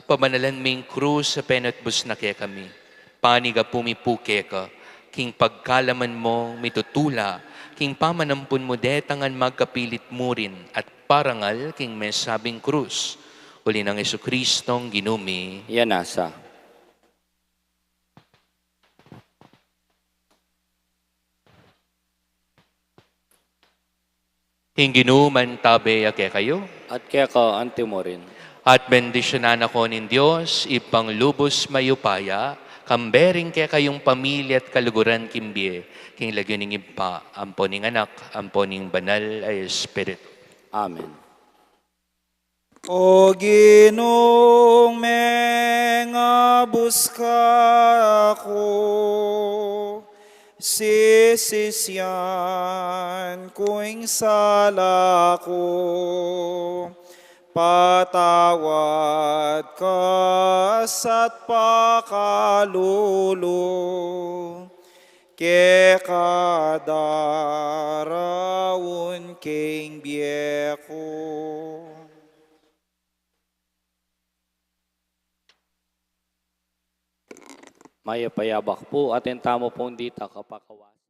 pabanalan mu ing krus a penatbus na kekami. Panigapu mi pu keka, king pagkalaman mung mitutula, king pamanampun mu detang magkapilit murin at parangal king mesabing krus. Uli nang Jesucristong Ginu mi. Yanasa. Ing Ginu mantabe ya kekayu. At keka antimurin. At bendisyunan na ko ning Dios, Ibpang lubus mayupaya, kambe ring kekayung pamilya at kaluguran king bie, king lagyu ning Ibpa, ampo ning Anak, ampo ning Banal a Espiritu. Amen. O Ginung mengabus kaku, sisisian ku ing sala ku, patawad ka sa at pakalulu, keka daraun king bie ku. Mayap a yabak pu, atin tamu pung dita kapakawas.